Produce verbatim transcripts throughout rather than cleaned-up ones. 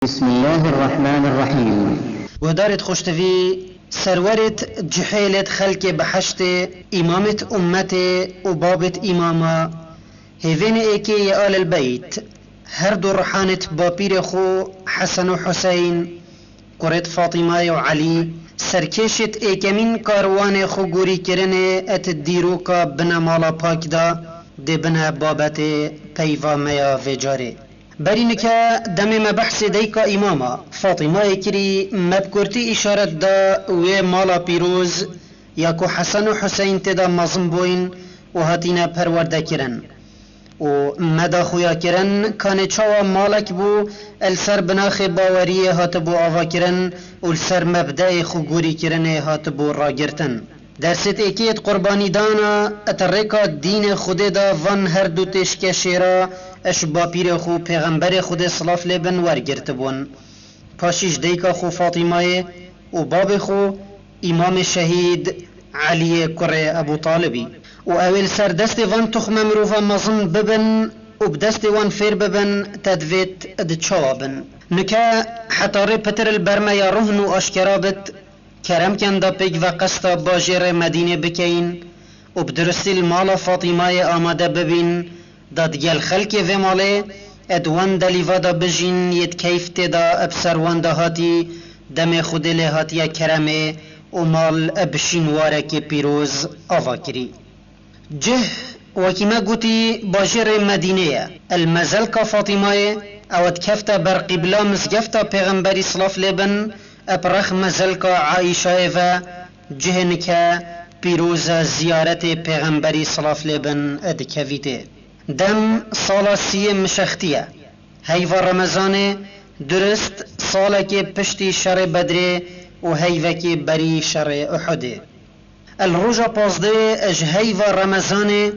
بسم الله الرحمن الرحيم. Guhdarêt xoştivî, serwerêt cihêlêt xelkê biheştê, îmamêt ummetê û babêt îmama, hêvênê êkê yê Alel Beyt, her du rihanêt bapîrê xwe Hesen û Huseyn, kurêt Fatîmayê û Elî, serkêşêt êkemîn karwanê xwe gorîkirinê et dîroka bine mala pak da, dê bine babetê peyva me ya vê carê. Berî nike demê me behsê dayika îmama Fatîmayê kirî, me bi kurtî îşaret da wê mala pîroz ya ku Hesen û Huseyn tê de mezin bûyn û hatîne perwerdekirin. Û me da xuya kirin, kanê çawa malek bû, li ser binaxê baweriyê hatibû avakirin û li ser mebdeyê xwe gorîkirinê hatibû ragirtin. Dersêt êkê yêt qurbanîdana et rêka dînê Xwedê da van her du têşkeşêra eş bapîrê xwe Pêxemberê Xwedê silav lê bin wergirtibûn. Paşî ji dayika xwe Fatîmayê û babê xwe Îmamê Şehîd Eliyê kurê Ebû Talibî. Û ew ê li ser destê van tuxme mirova mezin bibin û bi destê wan fêr bibin, te divêt di çawa bin. Nike heta rê pitir li ber me ya ruhin û aşkera bit, kerem ken da pêk ve qesta bajêrê Medînê bikeyin û bi durustî li mala Fatîmayê amade bibîn, da digel xelkê vê malê, ed wan delîva da bijîn, yêt keyf tê da eb ser wan da hatî, demê Xwedê lê hatiye keremê û mal eb şînwarekê pîroz ava kirî. Cih, wekî me gotî, bajêrê Medînê ye. El mezelka Fatîmayê, ew dikefte ber qîbla mizgefta Pêxemberî silav lê bin, eb rex mezelka Aîşayê ve, cihê nike pîroz e, ziyaretê Pêxemberî silav lê bin dikevî tê. Dem sala siyê mişextî ye. Heyva Remezanê, durist salekê piştî şerê Bedrê û heyvekê berî şerê Uhudê. El roja pazdehê ji heyva Remezanê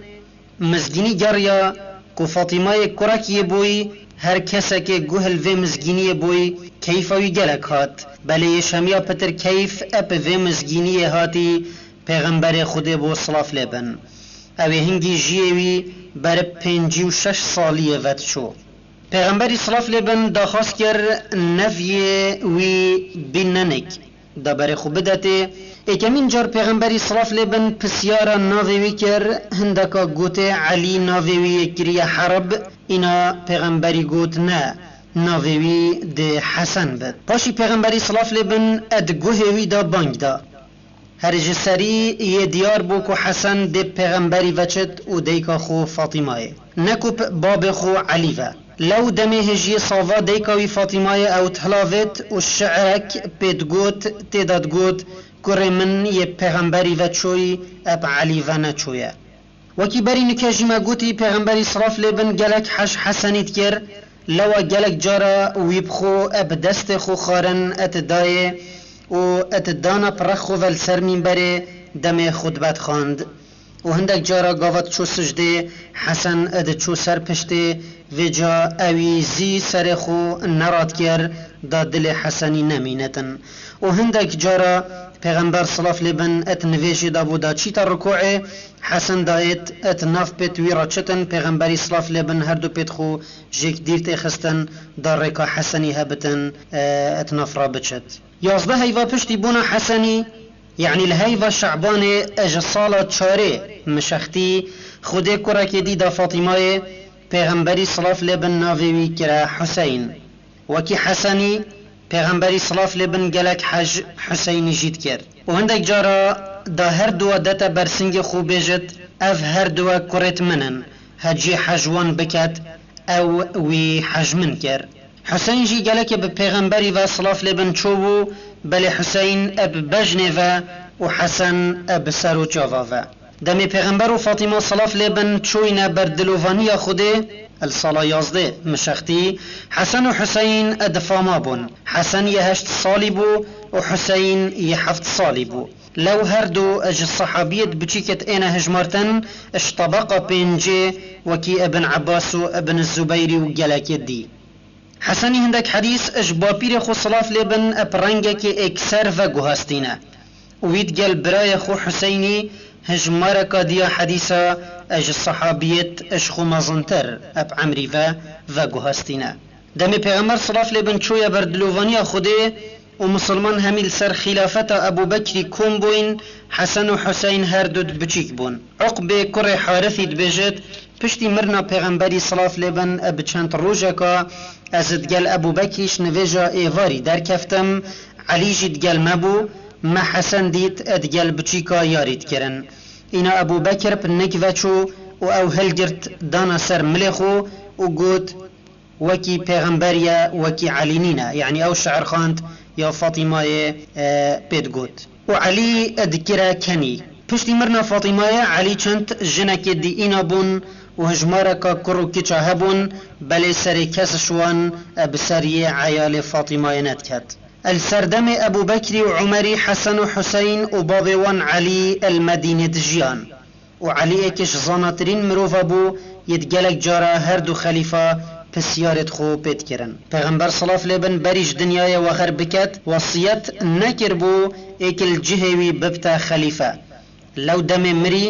mizgînî geriya ku Fatîmayê kurek yê boyî, her kesekê guh li vê mizgîniyê boyî, keyfa wî gelek hat. Belê yê şemiya pitir keyf ep vê mizgîniyê hatî Pêxemberê Xwedê bo silav lê bin. Ew ê hingî jiyê wî berib pêncî û şeş saliyê ve diçû. Pêxemberî silav lê bin daxwaz kir neviyê wî bîn nenik da berê xwe bidetê. Êkemîn car Pêxemberî silav lê bin pisyara navê wî kir, hindeka gotê Elî navê wî yê kiriye Herb, îna Pêxemberî got ne, navê wî dê Hesen bit. Paşî Pêxemberî silav lê bin ed guhê wî da bang da. Her ji serî yê diyar bû ku Hesen dê Pêxemberî ve çit û dayika xwe Fatîmayê, ne ku p-, babê xwe Elî ve. Lew demê hêjiyê sava dayika wî Fatîmayê ew dihilavêt û şi'rek pê digot, tê de digot, kurê min yê Pêxemberî ve çûyî, eb Elî ve neçûye. Wekî berî nike jî me gotî, Pêxemberî silav lê bin gelek hej Hesenî dikir, lewa gelek cara wî bi xwe eb destê xwe xwarin et dayê û et dana pirek xwe ve li ser mînberê demê xutbe dixwand. Û hindek cara gava diçû sicdê, Hesen diçû ser piştê, vêca ewî zî serê xwe neradikir, da dilê Hesenî nemînetin. Û hindek cara Pêxember silav lê bin et nivêjê dabû da çîta rukûê, Hesen dayêt et nav pêt wî re çitin, Pêxemberî silav lê bin her du pêt xwe jêk dîr tê xistin, da rêka Hesenî hebitin, e, et nav re biçit. Yazdeh heyva piştî bûna Hesenî, yanî li heyva Şe'banê ji sala çarê mişextî, Xwedê kurekê dî da Fatîmayê, Pêxemberî silav lê bin navê wî kire Huseyn. Wekî Hesenî, Pêxemberî silav lê bin gelek hej Huseynî jî dikir. Û hindek cara da her duwa dete ber singê xwe bêjit, ev her duwa kurêt min in, hecî hej wan biket, ew wî hej min kir. Huseyn jî gelekê bi Pêxemberî ve silav lê bin çûbû, belê Huseyn eb bejnê ve û Hesen eb ser û çava ve. Demê Pêxember û Fatîma silav lê bin çûyne ber dilovaniya Xwedê, el sala yazdeh mişextî, Hesen û Huseyn di fama bûn. Hesen yê heşt salî bû û Huseyn yê heft salî bû. Lew her du ji sehabiyêt biçîkêt êne hijmartin, ji tebeqa pêncê wekî Ibn Ebbas û Ibn Zubeyrî û gelekê dî. Hesenî hindek hedîs ji bapîrê xwe silav lê bin eb rengekê êkser veguhastîne. Û wî digel birayê xwe Huseynî hijmareka diya hedîsa ji sehabiyêt ji xwe mezintir eb Emrî ve veguhastîne. Demê Pêxember, silav lê bin, çûye ber dilovaniya Xwedê û misilman hemî li ser xîlafeta Ebû Bekrî kom bûyn, Hesen û Huseyn her du biçîk bûn. Uqbê kurê Harithî dibêjit, piştî mirina Pêxemberî, silav lê bin, bi çend rojeka ez digel Ebû Bekrî ji nivêja êvarî derkeftim, Elî jî digel me bû, me Hesen dît digel biçîka yarî dikirin. Îna Ebû Bekir bi nik veçû û ew hilgirt dana ser milê xwe û got, wekî pêxember ye, wekî Elî nîne. Yanî ew şiir xwend ya Fatîmayê, e, pê digot. Û Elî dikire kenî. Piştî mirina Fatîmayê Elî çend jinekê dî îna bûn û hijmareka kur û kiça hebûn, belê serê kes ji wan, e, bi ser yê eyalê Fatîmayê nediket. Li ser demê Ebû Bekrî û Umerî, Hesen û Huseyn û bavê wan Elî li Medînê dijiyan. Û Elî êkê ji zanatirîn mirova bû, yê di gelek cara her du xelîfa pisyarêd xwe pê dikirin. Pêxember, silav lê bin, berî ji dinyayê wexer biket, wesiyet nekiribû êkê li cihê wî bibte xelîfe. Lew demê mirî,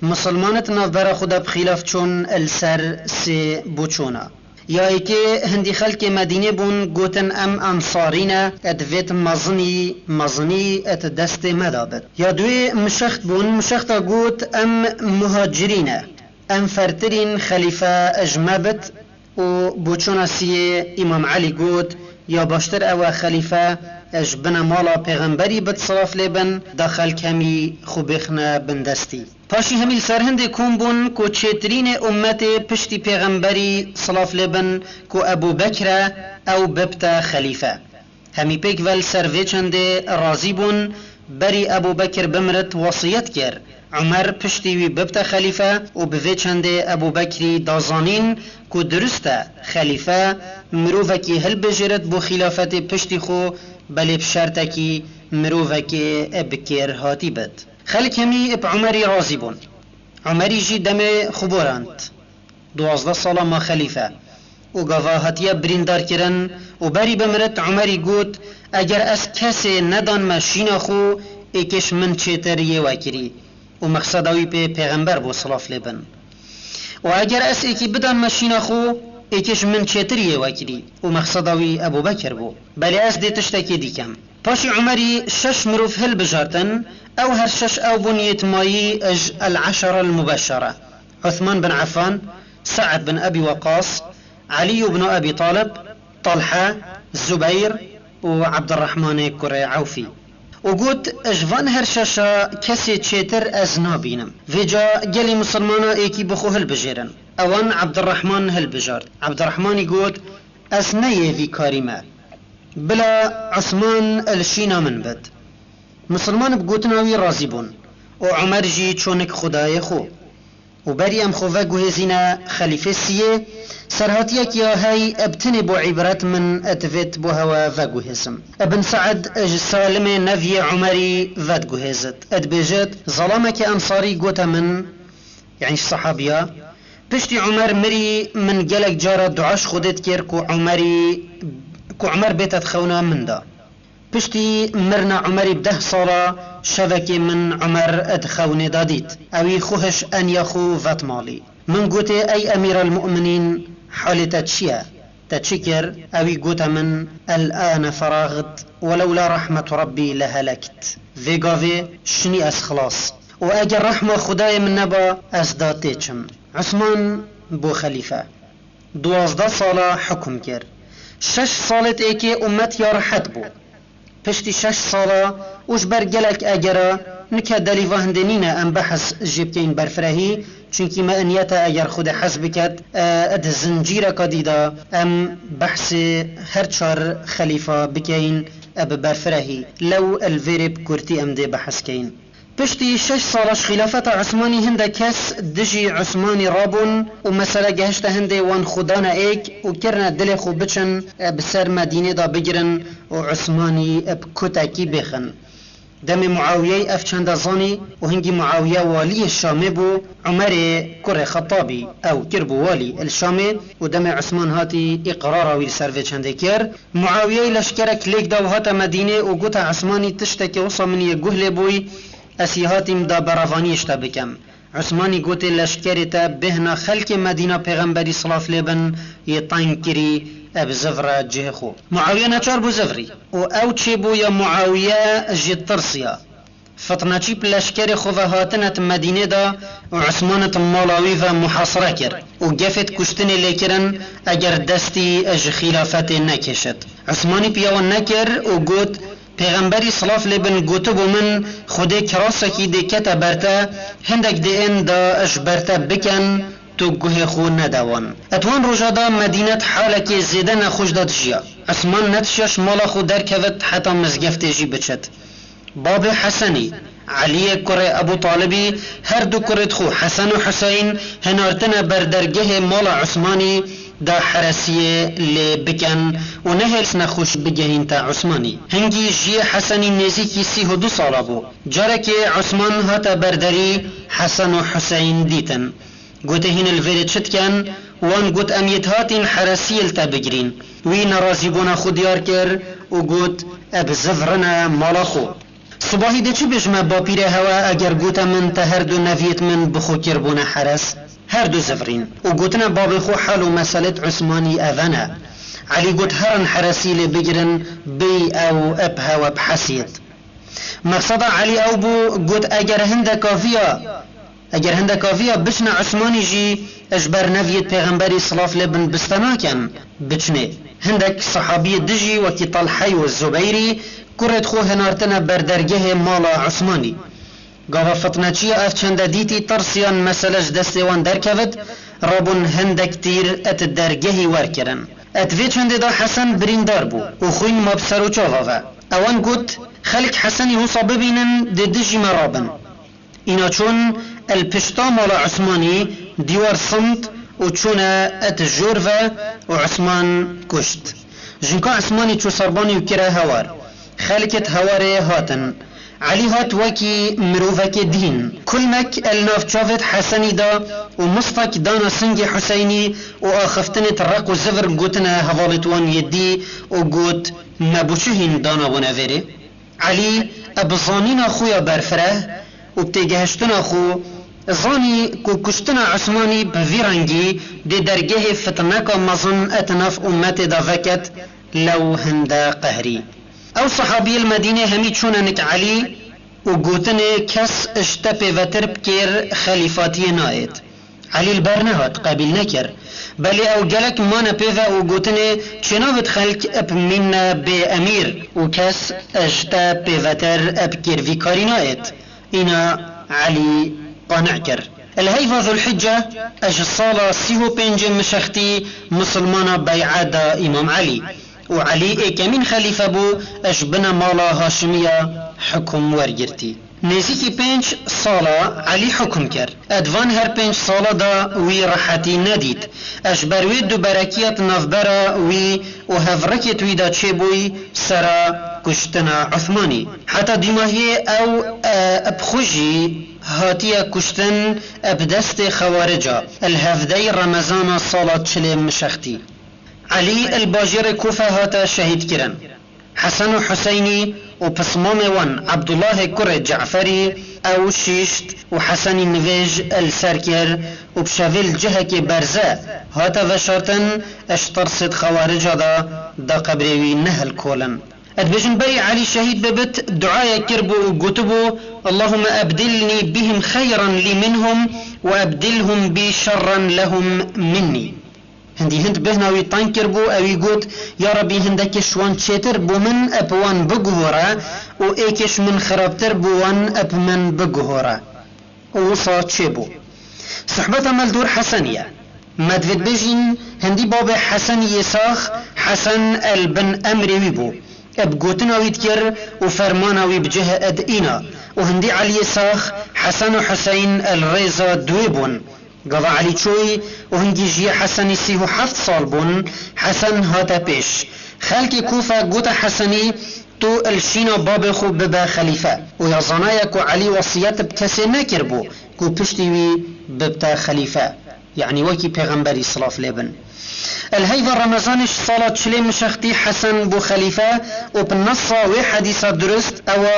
misilmanêd navbera xwe de bi xîlaf çûn li ser sê boçûna. Ya êkê hindî xelkê Medînê bûn, gotin, em ensarî ne, divêt mezinî, mezinî di destê me de bit. Ya duê mişext bûn, mişexta got, em muhacirî ne, em fertirîn, xelîfe ji me bit û boçûna siyê Îmam Elî got, ya baştir ew e xelîfe ji binamala pêxemberî bit, silav lê bin, da xelk hemî xwe bêxine bin destî. Paşî hemî li ser hindê kom bûn ku çêtirînê ummetê piştî pêxemberî, silav lê bin, ku Ebû Bekr e, ew bibte xelîfe. Hemî pêk ve li ser vê çendê razî bûn, berî Ebû Bekir bimirit wesiyet kir, Umer piştî wî bibte xelîfe û bi vê çendê Ebû Bekrî da zanîn ku dirust e, xelîfe mirovekî hilbijêrit bo xîlafetê piştî xwe, belê bi şertekî mirovekê bi kêr hatî bit. Xelk hemî bi Umerî razî bûn. Umerî jî demê xwe borand. Duwazdeh sala ma xelîfe û gava hatiye birîndarkirin û berî bimirit Umerî got, eger ez kesê nedanme şîna xwe, êkê ji min çêtir yê wekirî û mexseda wî pê pêxember bû, silav lê bin. Û eger ez êkî bidanme şîna xwe, êkê ji min çêtir yê wekirî û mexseda wî Ebû Bekir bû. Belê ez dê tiştekê dî kem. Paşî Umerî şeş mirov hilbijartin, ew her şeş ew bûn yê timayî ji El-Eşere El-Mubeşere, Uthman bin Affan, Se'd bin Ebî Weqas, Elî ibn Ebî Talib, Talha, Zubeyr û Ebdirrehmanê kurê Ewfî. Û got, ji van her şeşa kesê çêtir ez nabînim. Vêca gelî misilmana êkî bi xwe hilbijêrin. Ewan Ebdirrehman hilbijart. Ebdirrehmanî got, ez ne yê vî karî me. Bila Usman li şîna min bit. Misilman bi gotina wî razî bûn û Umer jî çû nik xwe dayê xwe. Û berî em xwe veguhêzîne xelîfê siyê, serhatiyek ya hey bi tinê bo îbret min divêt bo hewe veguhêzim. Ibn Se'd ji Salimê neviyê Umerî vediguhêzit. Dibêjit, zelamekê ensarî gote min, yanî ji sehabiya, piştî Umer mirî min gelek cara dua ji Xwedê dikir ku Umerî, ku Umer bête di xewna min de. Piştî mirina Umerî bi deh sala şevekê min Umer di xewnê de dît. Ewî xwe hiş eniya xwe vet malî. Min gotê, ey Emîrelmu'minîn, halê te çi ye? Te çi kir? Ewî gote min, el-ane feraxt, welewla rehmetu Rebbî lehelekt. Vê gavê şinî ez xilas. Û eger rehma Xwedayê min neba, ez da tê çim. Usman bû xelîfe. Duwazdeh sala hukm kir. Şeş salêt êkê ummet ya rehet bû. Piştî şeş sala û ji ber gelek egera, nike delîva hindê nîne em behs jê bikeyn berfirehî, çunkî me niyet e eger Xwedê hez biket, e, di zincîreka dî de em behsê her çar xelîfa bikeyn, e, bi berfirehî. Lew li vêrê bi kurtî em dê behs keyn. Piştî şeş sala ji xîlafeta Usmanî hindek kes dijî Usmanî rabûn û mesele gehişte hindê wan xwedana êk û kirine dilê xwe biçin, e, bi ser Medînê de bigirin û Usmanî, e, bi kutekî bêxin. Demê Muawiyeyê ev çende zanî û hingî Muawiye waliyê Şamê bû, Umerê kurê Xettabî ew kiribû walî li Şamê û demê Usman hatî îqrara wî li ser vê çendê kir. Muawiyeyê leşkerek lêk da û hate Medînê û gote Esmanî, tiştekê wisa min yê guh lê bûyî, ez yê hatîm da berevaniyê ji te bikem. Esmanî gotê, leşkerê te bêhna xelkê Medîna Pêxemberî silav lê bin yê teng kirî, e bi zivre cihê xwe. Muawiye neçar bû zivrî û ew çêbû ya Muawiye jî tirsiya. Fitnecî bi leşkerê xwe ve hatine di Medînê de û Usman di mala wî ve muhasire kir û gefê di kuştinê lê kirin eger destî ji xîlafetê nekêşit. Usmanî piya wan nekir û got, Pêxemberî silav lê bin gotibû min, Xwedê kirasekî dê kete ber te, hindek dê ên de ji ber te biken, tu guhê xwe nede wan. Et wan roja de Medîne di halekê zêde nexweş de dijiya. Usman nedişiya ji mala xwe derkevit heta mizgeftê jî biçit. Babê Hesenî, Eliyê kurê Ebû Talibî, her du kurêd xwe Hesen û Huseyn hinartine ber dergehê mala Usmanî da heresiyê lê bikin û nehêlsine xweş bigehînte Usmanî. Hingî jiyê Hesenî nêzîkî sîh û du sala bû. Carekê Usman hate ber derî Hesen û Huseyn dîtin. Gotê hîn li vêrê çi dikin? Wan got em yê dihatîn heresiyê li te bigirîn. Wî nerazîbûna xwe diyar kir û got, e bi ziv rine mala xwe. Sibahî dê çi bêjime bapîrê hewe eger gote min te her du neviyêt min bi xwe kiribûne heres? Her du zivirîn û gotine babê xwe hal û meselêt Usmanî eve ne. Elî got herin heresî lê bigirin bêy ew eb hewe bihesiyêt. Mexseda Elî ew bû, got eger hindeka viya Eger hindeka viya biçine Usmanî jî ji ber neviyêt pêxemberî silav lê bin biste nakin, biçinê. Hindek sehabiyê dijî wekî Talhey û Zubeyrî kurêd xwe hinartine ber dergehê mala Usmanî. Gava fitneçiya ev çende dîtî tirsiyan mesele ji destê wan derkevit, rabûn hindek tîr et dergehî werkirin. Et vê çendê de Hesen birîndar bû û xwîn ma bi ser û çava ve. Ewan got, xelk Hesenî wisa bibînin dê dijî me rabin. Îna çûn el pişta mala Usmanî dîwar sind û çûne et jor ve û Usman kuşt. Jinka Usmanî çû serbanî û kire hewar. Xelkêt hewarê hatin. Elî hat wekî mirovekê dîn. Kulmek el nav çavêt Hesenî da û mistek dana singê Huseynî û axiftinêt req û zivir gotine hevalêt wan yê dî û got, me bo çi hîn danabûne vêrê? Elî, e bi zanîna xwe ya berfireh û bi têgehiştina xwe, zanî ku kuştina Usmanî bi vî rengî dê dergehê fitneka mezin et nav ummetê de veket, lew hinde qehrî. Ew sehabiyê li Medînê hemî çûne nik Elî û gotinê kes ji te pêvetir bi kêr xelîfatiyê nayêt. Elî li ber nehat, qebîl nekir. Belê ew gelek mane pê ve û gotinê, çênavêt xelk ib mînne bê emîr û kes ji te pêvetir ib kêrvîkarî nayêt. Îna Elî qane kir. Li heyva Zulhicce, ji sala sîh û pêncê mişextî misilmana bey'e da Îmam Elî. û Elî êkemîn xelîfe bû, ji bine mala Haşimiya hukum wergirtî. Nêzîkî pênc sala Elî hukum kir. Ed van her pênc sala de wî rehetî nedît. Ji ber wê duberekiyet navbera wî û hevrikêt wî de çêbûy sera kuştina Uthmanî. Heta dîmahiyê ew, e, bi xwe jî hatiye kuştin bi destê Xewarica, li hevdeyî Remezana sala çilê mişextî. Elî li bajêrê Kûfe hate şehîdkirin. Hesen û Huseynî û pismamê wan Ebdullahê kurê Ceferî ew şîşt û Hesenî nivêj li ser kir û bi şevê li cihekê berze hate veşartin, ji tirsê di Xewarica de da qebrê wî nehilkolin. Dibêjin berî Elî şehîd bibit, duayek kiribû û gotibû, Allahümme ebdilni bihim xeyran li minhum ve ebdilhum bi şerran lehum minni. Hindî hind bêhna wî teng kiribû, ewî got, Ya Rebî, hindekê ji wan çêtir bo min eb wan biguhore û êkê ji min xirabtir bo wan eb min biguhore. Û wisa çêbû. Sohbeta me li dor Hesenî ye. Me divê dibêjin, hindî babê Hesenî yê sax, Hesen el bin emrê wî bû. Eb gotina wî dikir û fermana wî bi cih ed îna. Û hindî Eliyê sax, Hesen û Huseyn el rêza duwê bûn. Gava Elî çûy û hingî jiyê Hesenî sîh û heft sal bûn, Hesen hate pêş. Xelkê Kûfe gote Hesenî, Tu li şîna babê xwe bibe xelîfe. Û ya zanaye ku Elî wesiyet bi kesê nekiribû ku piştî wî bibte xelîfe. Yanî wekî pêxemberî silav lê bin. Li heyva Remezanê ji sala çilê mişextî Hesen bû xelîfe û bi nesa wê hedîsa durist ewa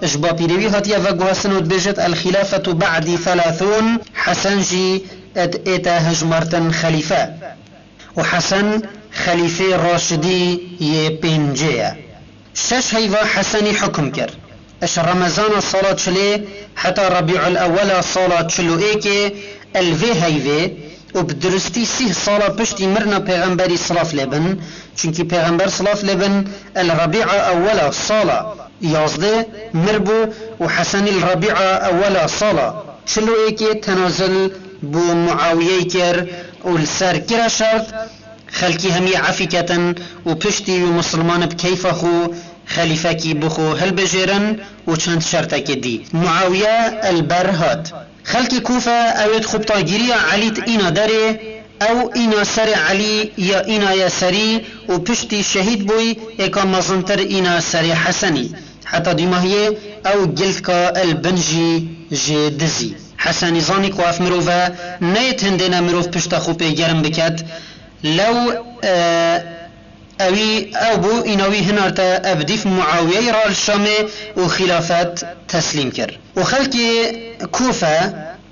ji bapîrê wî hatiye veguhastin û dibêjit, El xîlafetu ba'dî thelathûn, Hesen jî ed ête hejmartin xelîfe. Û Hesen Xelîfê Raşidî yê pêncê ye. Şeş heyva Hesenî hukm kir. Ji Remezana sala çilê heta Rebîul Ewwela sala çil û êkê el vê heyvê û bi durustî sîh sala piştî mirina Pêxemberî silav lê bin, çunkî Pêxember silav lê bin el Rebî'a Ewwela sala yazdeh mir bû û Hesenî li Rebî'a Ewwela sala çil û êkê tenazil bo Muawiyeyê kir û li ser kire şert, xelkî hemiyê efî ketin û piştî wî misilman bi keyfa xwe xelîfekî bi xwe hilbijêrin û çend şertekê dî. Muawiye el ber hat. Xelkê Kûfe ew ê di xwe bi tagîriya Elî di îna derê, ew îna serê Elî ya îna ye serî û piştî şehîd bûy êka mezintir îna serê Hesenî. Heta dîmahiyê ew gilka el bin jî jê dizî. Hesenî zanî ku ev mirov e, neyê tindê ne mirov pişta xwe pê germ biket. Lew, e, ewî ew bû, îna wî hinarte ev dîf Muawiyeyê ra li Şamê û xîlafet teslîm kir. Û xelkê Kûfe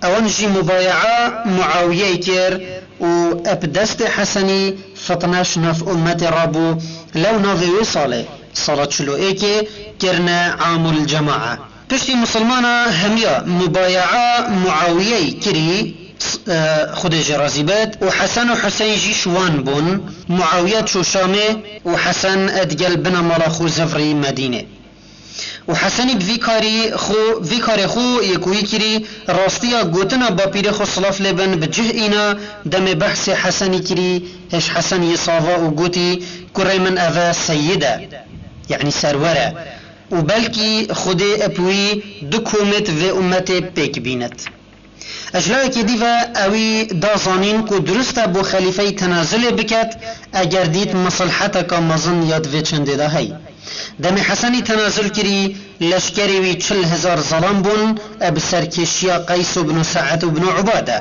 ewan jî mubaye'a Muawiyeyê kir û eb destê Hesenî fitne ji nav ummetê rabû, lew navê wê salê, sala çil û êkê, kirine Amul Cema'a. Piştî misilmana hemiya mubaye'a Muawiyeyê kirî, s-, e, Xwedê jê razî bit, û Hesen û Huseyn jî ji wan bûn, Muawiye çû Şamê û Hesen digel bina mala xwe zivrî Medînê. Û Hesenî bi vî karî xwe, vî karê xwe yê ku wî kirî, rastiya gotina bapîrê xwe silav lê bin bi cih îna, demê behsê Hesenî kirî, hêj Hesen yê sava û gotî, kurê min eve seyid e, yanî serwer e. Û belkî Xwedê eb wî du komêt vê ummetê pêk bînet. Ji layekê dî ve ewî da zanîn ku dirust e bo xelîfeyî tenazilê biket, eger dît misilheteka mezin ya di vê çendê de hey. Demê Hesenî tenazil kirî, leşkerê wî çil hezar zelam bûn, e bi serkêşiya Qeys û bino Se'ed û bino Ubade.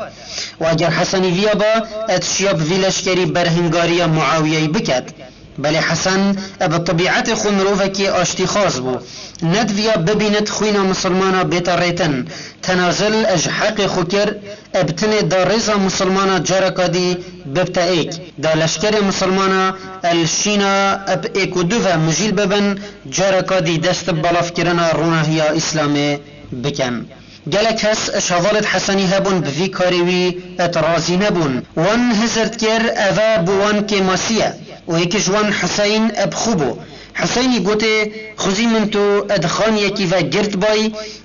Û eger Hesenî viya ba, e dişiya bi vî leşkerî berhingariya Muawiyeyî biket. Belê Hesen, e, bi tebîetê xwe mirovekî aştîxwaz bû. Nediviya bibînit xwîna misilmana bête rêtin. Tenazil, e, ji heqê xwe kir, e, bi tinê da rêza misilmana careka dî bibte êk. Da leşkerê misilmana, e, li şîna, e, bi êk û du ve mijîl bibin, careka dî dest bi belavkirina ronahiya Îslamê bikin. Gelek kes ji hevalêt Hesenî hebûn bi vî karê wî et razî nebûn. Wan hizir dikir eve bo wan kêmasî ye û yekî ji wan Huseyn eb xwe bû. Huseynî gotê, Xwezî min tu ed xaniyekî ve girt bay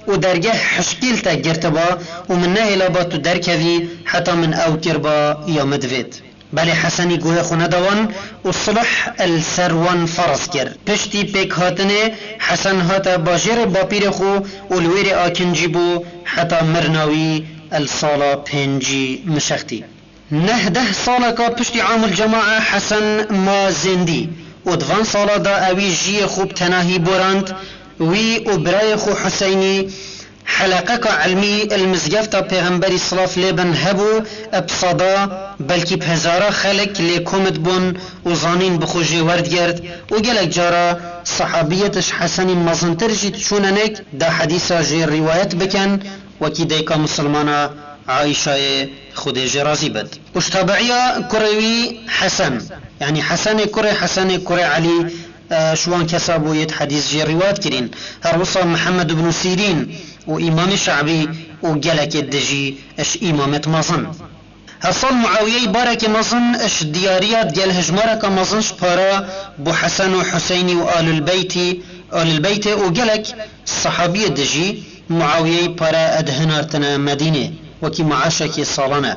û dergeh hişkîl te girtiba û min nehêla ba tu derkevî heta min ew kirba ya min divêt. Belê Hesenî guhê xwe neda wan û sulh el ser wan ferz kir. Piştî pêkhatinê Hesen hate bajêrê bapîrê xwe û li wêrê akincî bû heta mirina wî el sala pêncî mişextî. Neh deh saleka piştî Amul Cema'a Hesen ma zêndî û di van sala de ewî jiyê xwe bi tenahî borand, wî û birayê xwe Huseynî Heleqeka ilmî li mizgefta Pêxemberî silav lê bin hebû, bi sada, belkî bi hezara xelk lê kom dibûn û zanîn bi xwe jê werdigirt û gelek cara sehabiyêt ji Hesenî mezintir jî diçûne nek da hedîsa jê rîwayet bikin, wekî dayika misilmana Aîşayê, Xwedê jê razî bit. Û ji tabiiya kurê wî Hesen, yanî Hesenê kurê Hesenê kurê Elî, e, ji wan kesa bû yêt hedîs jê rîwayet kirîn. Her wisa Mihemed ibn Sîrîn û Îmamê Şe'bî û gelekê dijî ji îmamet mezin. Her sal Muawiyeyî barekê mezin ji diyariya digel hejmareka mezin ji para bo Hesen û Huseynî û Alul Beytî, Alul Beytê û gelek sehabiyê dijî Muawiyeyî para ed hinartine Medînê, wekî maaşekê salane.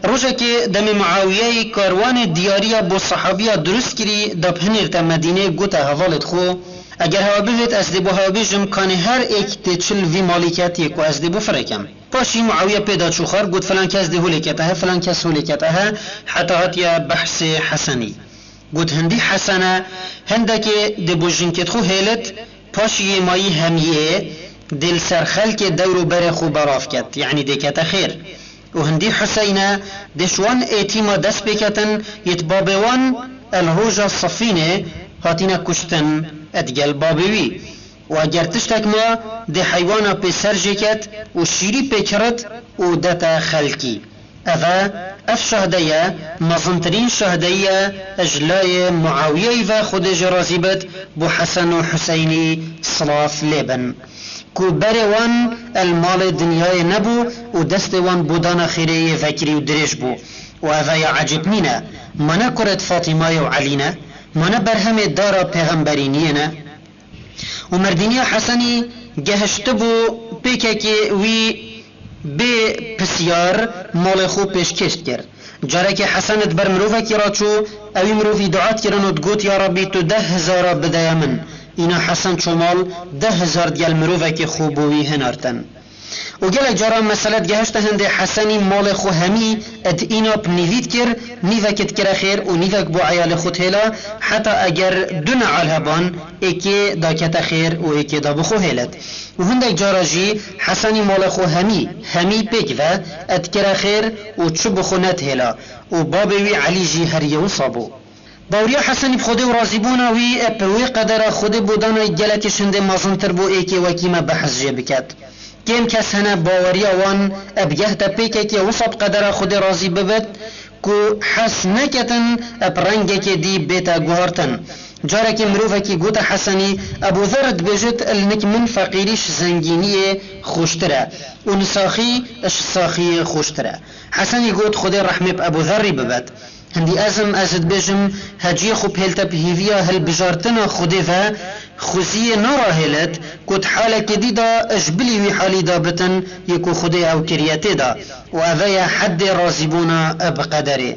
Rojekê demê Muawiyeyî karwanê diyariya bo sehabiya durust kirî da bi hinêrte Medînê gote hevalêt xwe, Eger hewe bivêt ez dê bo hewe bêjim kanê her êk tê çil vî malî ket yê ku ez dê bo firêkem. Paşî Muawiye pê da çû xwar, got, Filan kes dê holê kete he, filan kes holê kete he, heta hatiye behsê Hesenî. Got, Hindî Hesen e, hindekê dê bo jinkêt xwe hêlit, paşî yê mayî hemiyê dê li ser xelkê dewr û berê xwe belav ket, yanî dê kete xêr. Û hindî Huseyne dê ji wan êtîma dest pê ketin, yêt babê wan el roja Sifînê hatine kuştin, digel babê wî. Û eger tiştek ma, dê heywana pê ser jê ket û şîrî pê kirit û dete xelkî. Eve, ev şahde ye, mezintirîn şahdeyî ye, ji layê Muawiyeyî ve Xwedê jê razî bit, bo Hesen û Huseynî silav lê bin. Ku berê wan el malê dinyayê nebû û destê wan bo dana xêrê yê vekirî û dirêj bû. Û eve ya ecêb nîne, ma ne kurê di Fatîmayê û Elî ne? Ma ne berhemê dara pêxemberîniyê ne? Û merdîniya Hesenî gehiştibû pêkekê wî bê pisyar malê xwe pêşkêş dikir. Carekê Hesen di ber mirovekî re çû, ewî mirovî dua dikirin û digot, Ya Rabbî, tu deh hizara bideya min. Îna Hesen çû mal, deh hizar digel mirovekê xwe bo wî hinartin. Û gelek caran mesele digehişte hindê Hesenî malê xwe hemî di îna bi nîvî dikir, nîvek dikire xêr û nîvek bo eyalê xwe dihêla, heta eger du neal heban, êkê dakete xêr û êkê da bi xwe hêlet. Û hindek cara jî Hesenî malê xwe hemî, hemî pêk ve dikire xêr û çi bi xwe nedihêla û babê wî Elî jî herî wisa bû. Baweriya Hesenî bi Xwedê û razîbûna wî bi wê qedera Xwedê bo dana gelekî ji hindê mezintir bû, êkê wekî me behs jê biket. Kêm kes hene baweriya wan bi geh de pêkekê wisa bi qedera Xwedê razî bibit ku hez neketin bi rengekê dî bête guhartin. Carekê mirovekî gote Hesenî, Ebû Zer dibêjit, Li nik min feqîrî ji zengîniyê xweştir e û nisaxî ji saxiyê xweştir e. Hesenî got, Xwedê rehmê bi Ebû Zerrî bibet. Hindî ez im, ez dibêjim, heciyê xwe bihêlte bi hêviya hilbijartina Xwedê ve, xweziyê narahêlet ku di halekê dî de ji bilî wî halî de bitin yê ku Xwedê ew kiriye tê de. Û eve ye heddê razîbûna bi qederê.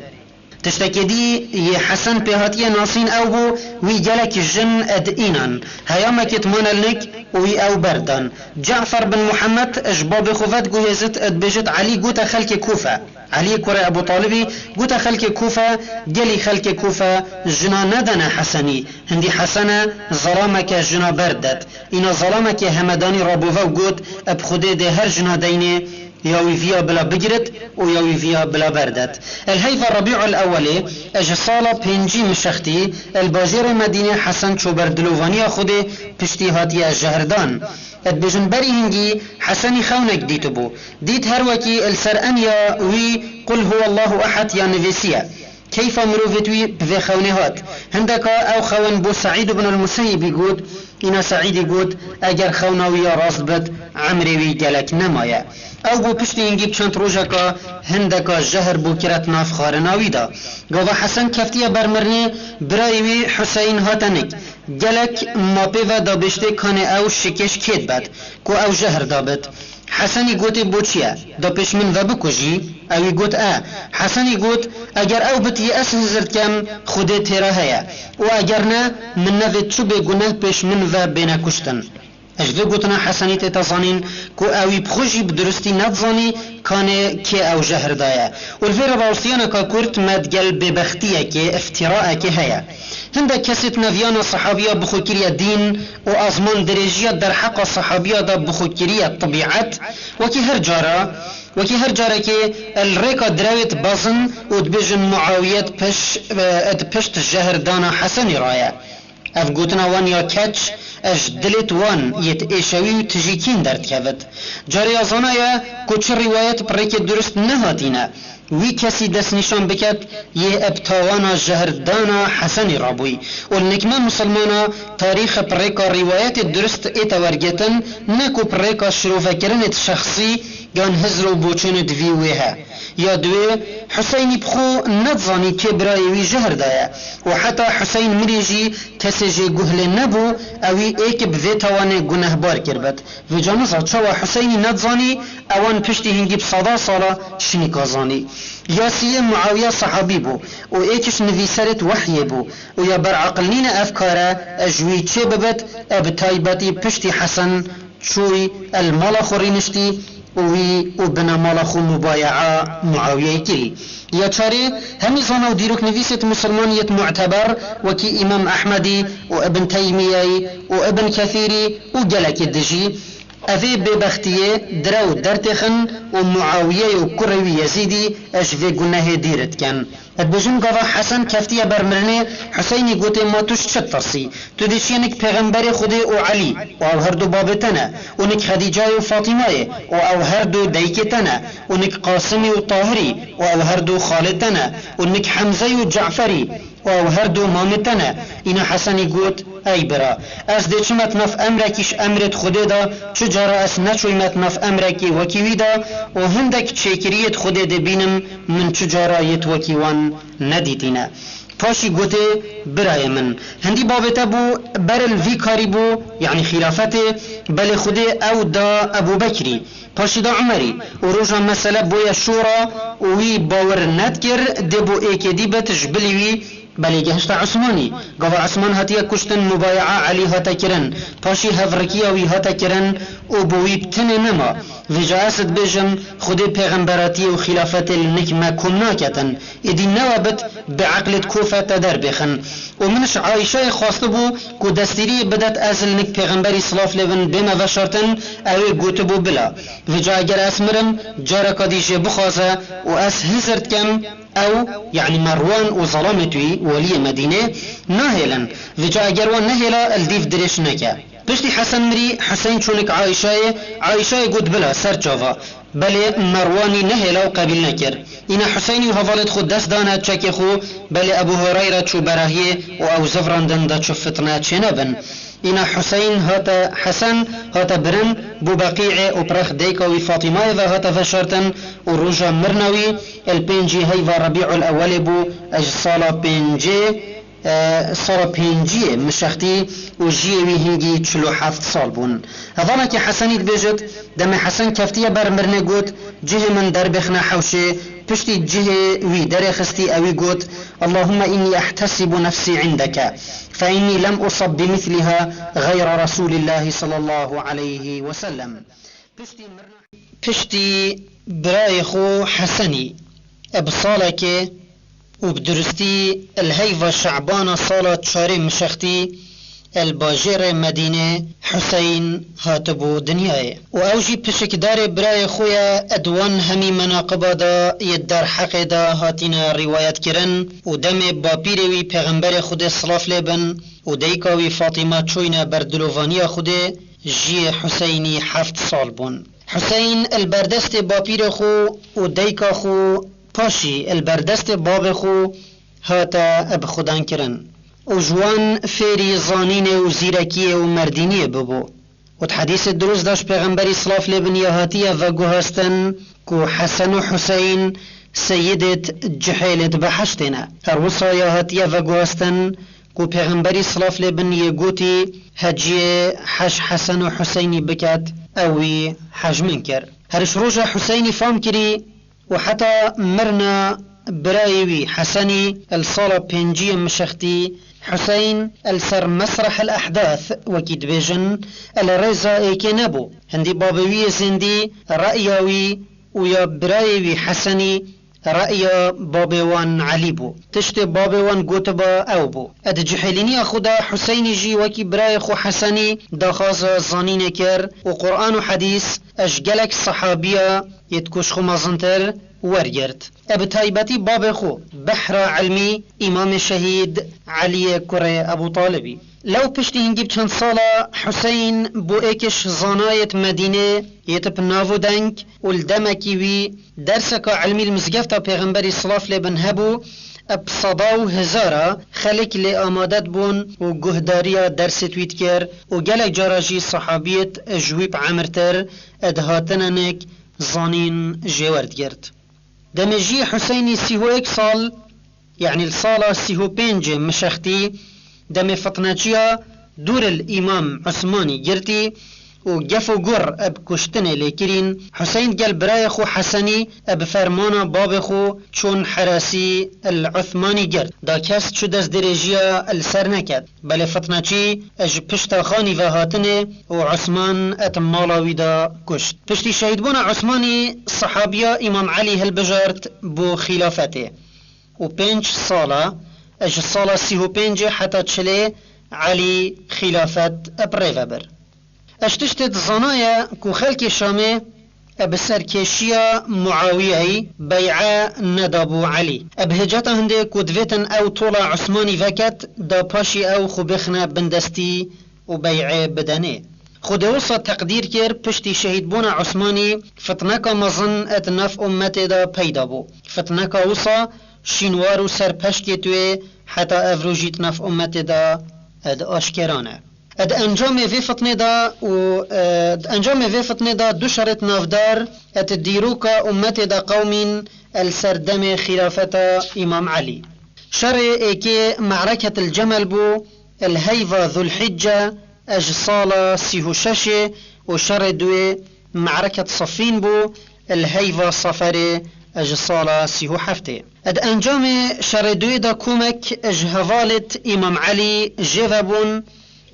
Tiştekê dî yê Hesen pê hatiye nasîn ew bû, wî gelek jin di înan. Heyamekê dimane li nik û wî ew berdan. Cafer bin Muhammed ji babê xwe ve diguhêzit, dibêjit, Elî gote xelkê Kûfe. Eliyê kurê Ebû Talibî gote xelkê Kûfe, gelî xelkê Kûfe jina nedane Hesenî. Hindî Hesene zelameke jina berdet. Îna zelamekê hemedanî rabûve û got, Bi Xwedê dê her jina deynê ya wî viya bila bigirit û ya wî viya bila berdet. El heyva Rebî'ul Ewwelê, ji sala pêncî mişextî, el bajêrê Medînê Hesen çû ber dilovaniya Xwedê piştî hatiye jehirdan. Dibêjin berî hingî Hesenî xewnek dîtibû. Dît her wekî li ser eniya wî Qul huwallahu ehad ya nivîsiye. Keyfa mirovêt wî bi vê xewnê hat. Hindeka ew xewn bo Seîd ibn el-Museyyibî got, îna Seîdî got, Eger xewna wî ya rast bit, emrê wî gelek nemaye. Ew bo piştî hingî bi çend rojeka hindeka jehr bo kiret nav xwarina wî de. Gava Hesen keftiye ber mirinê, birayê wî Huseyn hate nik. Gelek ma pê ve dabêştê kanê ew şikêş kê dibet, ku ew jehr dabit. Hesenî gotê, Bo çi ye? Da pêş min ve bikujî? Ewî got, E. Hesenî got, Eger ew bitiyê ez hizir dikem, Xwedê têra heye. Û eger ne, min nevêt çi bêguneh pêş min ve bêne kuştin. Ji vê gotina Hesenî tête zanîn ku ewî bi xwe jî bi durustî nedizanî kanê kê ew jehr daye. Û li vê re rawestîyaneka kurt me digel bêbextiyekê, îftîraekê heye. Hindek kesê di neviyana sehabiya bi xwe kiriye dîn û ezman dirêjiya derheqa sehabiya de bi xwe kiriye tebîet, wekî her cara, wekî her carekê li rêka direwê dibezin û dibêjin Muawiye di piş-, di pişt jehirdana Hesenî re ye. Ev gotina wan ya keç, ji dilêt wan yêt êşewî û tijî kîn derdikevit. Carê ya zana ye ku çi rîwayet bi rêkê durust nehatîne, wî kesî destnîşan biket yê bi tawana jehirdana Hesenî rabûyî. Û li nik me misilmana tarîx bi rêka rîwayetê durust ête wergirtin, ne ku bi rêka şirovekirinêt şexsî yan hizr û boçûnêt vî wê he. Ya duwê, Huseynî bi xwe nedizanî kê birayê wî jehr daye û heta Huseyn mirî jî kesê jê guh lê nebû, ewî ê ki bi vê tawanê gunehbar kiribit. Vêca niza çawa Huseynî nedizanî, ewan piştî hingî bi sada sala şinîka zanî. Yasî yê Muawiya sehabî bû û ê ki ji nivîserêt wehyê bû û ya ber aqil nîne ev kare ji wî çê bibit, e bi taybetî piştî Hesen çûy el mala xwe rîniştî û wî û bina mala xwe mubaye'a Muawiyeyê kirî. Ya çarê, hemî zana û dîroknivîsêt misilman yêt mu'teber wekî Îmam Ehmedî û Ibn Teymiyeyî û Ibn Kethîrî û gelekê dijî Evê bêbextiyê, direw dertêxin û Muawiye û kurê wî Yezîdî ez ji vê gunehê dîr dikem. Dibêjin gava Hesen keftiye ber mirinê, Huseynî gotê ma tu ji çi ditirsî? Tu dê çiyê nik Pêxemberê Xwedê û Elî û ew her du babê te ne û nik Xedîcayê û Fatîmayê û ew her du dayikê te ne û nik Qasimî û Tahirî û ew her du xalê te ne û nik Hemzeyî û Ceferî û ew her du mamê te ne. Îna Hesenî got, ey bira, ez dê çime di nav emrekî ji emrêd Xwedê de, çi cara ez neçûyme di nav emrekê wekî wî de û hindek çêkiriyêd Xwedê dê bînim, min çi cara yêd wekî wan nedîtîne. Paşî gotê, birayê min, hindî babê te bû, beril vî karî bû, yanî xîlafetê, belê Xwedê ew da Ebû Bekrî, paşî da Umerî û roja mesele bûye şûra û wî bawer nedikir dê bo êkê dî bit ji bilî wî, belê gehişte Usmanî. Gava Usman hatiye kuştin, mubaye'a Elî hate kirin, paşî hevrikiya wî hate kirin û bo wî bi tinê nema. Vêca ez dibêjim, Xwedê pêxemberatiyê û xîlafetê li nik me kom naketin. Êdî newe bit bi eqlêd kofe te derbêxin. Û min ji Ayşeyê xwestibû ku destîriyê bidet ez li nik pêxemberî silav lê bin bême veşartin, ew ê gotibû bila. Vêca eger ez mirim, careka dî jê bixwaze û ez hizir dikem, ew, yanî Merwan û zelamêt wî, weliyê Medînê, nahêlin. Vêca eger wan nehêla, li dîv dirêj neke. Piştî Hesen mirî, Huseyn çû nik Ayşeyê, Ayşeyê got bila ser çava. Belê Merwanî nehêla û qebîl nekir. Îna Huseynî û hevalêd xwe dest dane çekê xwe, belê Ebû Hureyre çû berahiyê û ew zivrandin da çi fitne çênebin. Îna Huseyn hate, Hesen hate birin, bo Beqî'ê û bi rex dayika wî Fatîmayê ve hate veşartin û roja mirina wî, li pêncî heyva Rebî'ul Ewwelê bû, ji sala pêncê, e, sala pênciyê mişextî û jiyê wî hingî çil û heft sal bûn. Hevalekî Hesenî dibêjit, demê Hesen keftiye ber mirinê got, cihê min derbêxine hewşê, piştî cihê wî derêxistî ewî got, اللهم إني أحتسب نفسي عندك، فإني لم أصب بمثلها غير رسول الله صلى الله عليه وسلم. Piştî mirina Piştî birayê xwe Hesenî bi salekê û bi durustî li heyva Şebana sala çarê mişextî li bajêrê Medînê Huseyn hatibû dinyayê û ew jî pişikdarê birayê xwe ye. Di wan hemî menaqiba de yê derheqê de hatine rîwayetkirin û demê bapîrê wî Pêxemberê Xwedê silav lê bin û dayika wî Fatîma çûyne ber dilovaniya Xwedê, jiyê Huseynî heft sal bûn. Huseyn li ber destê bapîrê xwe û dayika xwe, paşî li ber destê babê xwe hate bixwedankirin û ji wan fêrî zanînê û zîrekiyê û merdîniyê bibû. Û di hedîsê dirust de ji Pêxemberî silav lê bin ya hatiye veguhastin ku Hesen û Huseyn seyidêt cihêlêt behiştê ne. Her wisa ya hatiye veguhastin ku Pêxemberî silav lê bin yê gotî, heciyê hej Hesen û Huseynî biket, ew wî hej min kir. Her ji roja Huseynî fam kirî û heta mirina birayê wî Hesenî li sala pênciyê mişextî, Huseyn li ser mesreh el ehdâth, wekî dibêjin, li rêza êkê nebû. Hindî babê wî yê zêndî re'ya wî û ya birayê wî Hesenî re'ya babê wan Elî bû. Tiştê babê wan gotiba ew bû. Di cihêlîniya xwe de Huseynî jî wekî birayê xwe Hesenî daxwaza zanînê kir û Quran û hedîs ji gelek sehabiya yê di ku ji xwe mezintir wergirt. E bi taybetî babê xwe, behra ilmî, Îmamê Şehîd Eliyê kurê Ebû Talibî. Lew piştî hingî bi çend sala Huseyn bû êkiş zanayêt Medînê yê tip nav û deng û li demekî wî derseka ilmî li mizgefta Pêxemberî silav lê bin hebû, eb seda û hezara xelk lê amade dibûn û guhdariya dersêt wî dikir û gelek cara jî sehabiyêt ji wî bi emirtir dihatine nik zanîn jê werdigirt. Demê jiyê Huseynî sî û yek sal, yanî li sala sî û pêncê mişextî, demê fitneciya dûr li Îmam Usmanî girtî û gef û gur eb kuştinê lê kirîn, Huseyn gel birayê xwe Hesenî eb fermana babê xwe çûn herasî li Usmanî girt. Da kes çi destdirêjiya li ser neket. Belê fitnecî ji pişta xanî ve hatine û Osman et mala wî de kuşt. Piştî şehîdbûna Osmanî sehabiya Îmam Elî hilbijart bo xîlafetê û pênc sala, ji sala sî û pêncê heta çilê Elî xîlafet bi rê ve bir. Eş tiştê dizanaye ku xelkê Şamê e bi serkêşiya Muawiyeyî bey'e nedabû Elî. E bi hiceta hindê ku divêtin ew tola Usmanî veket, da paşî ew xwe bixine bindestî û bey'ê bidenê. Xwedê wisa teqdîr kir, piştî şehîdbûna Usmanî, fitneka mezin di nav ummetê de peyda bû. Fitneka wisa şînwar û serpeşkê tuê heta evrû jî di nav ummetê de di aşkera ne. Di encamê vê fitnê de û, e, di encamê vê fitnê de du şerê navdar di dîroka ummetê de qewimîn li ser demê xîlafeta Îmam Elî. Şerê êkê Me'reketil Cemel bû, li heyva Zulhicce ji sala sî û şeşê û şerê duê Me'reket Sifîn bû, li heyva Seferê ji sala sî û heftê. Di encamê şerê duê de komek ji hevalêt Îmam Elî jê ve bûn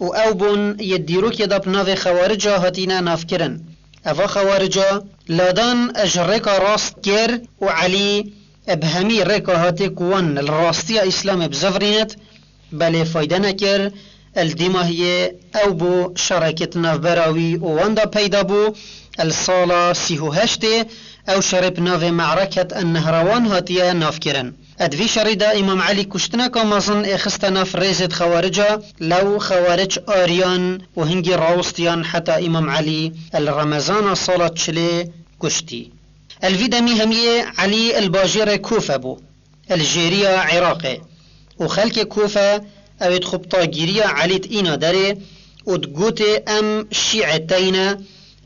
û ew bûn yê dîrokê de bi navê Xewarica hatine navkirin. Eva Xewarica ladan ji rêka rast kir û Elî bi hemî rêka hatê ku wan li rastiya Îslamê bizivirînit, belê fayde nekir, li dîmahiyê ew bû şerekê di navbera wî û wan de peyda bû, li sala sî û heştê ew şerê bi navê Me'reket en-Nehrewan hatiye navkirin. Di vî şerî de Îmam Elî kuştineka mezin ê xiste nav rêzêt Xewarica, lew Xewaric ariyan û hingî rawestiyan heta Îmam Elî li Remezana sala çilê kuştî. Li vî demî hemiyê Elî li bajêrê Kûfe bû, li jêriya Iraqê û xelkê Kûfe ew ê di xwe bi tagîriya Elî di îna derê û digotê, "Em şî'ê teyne",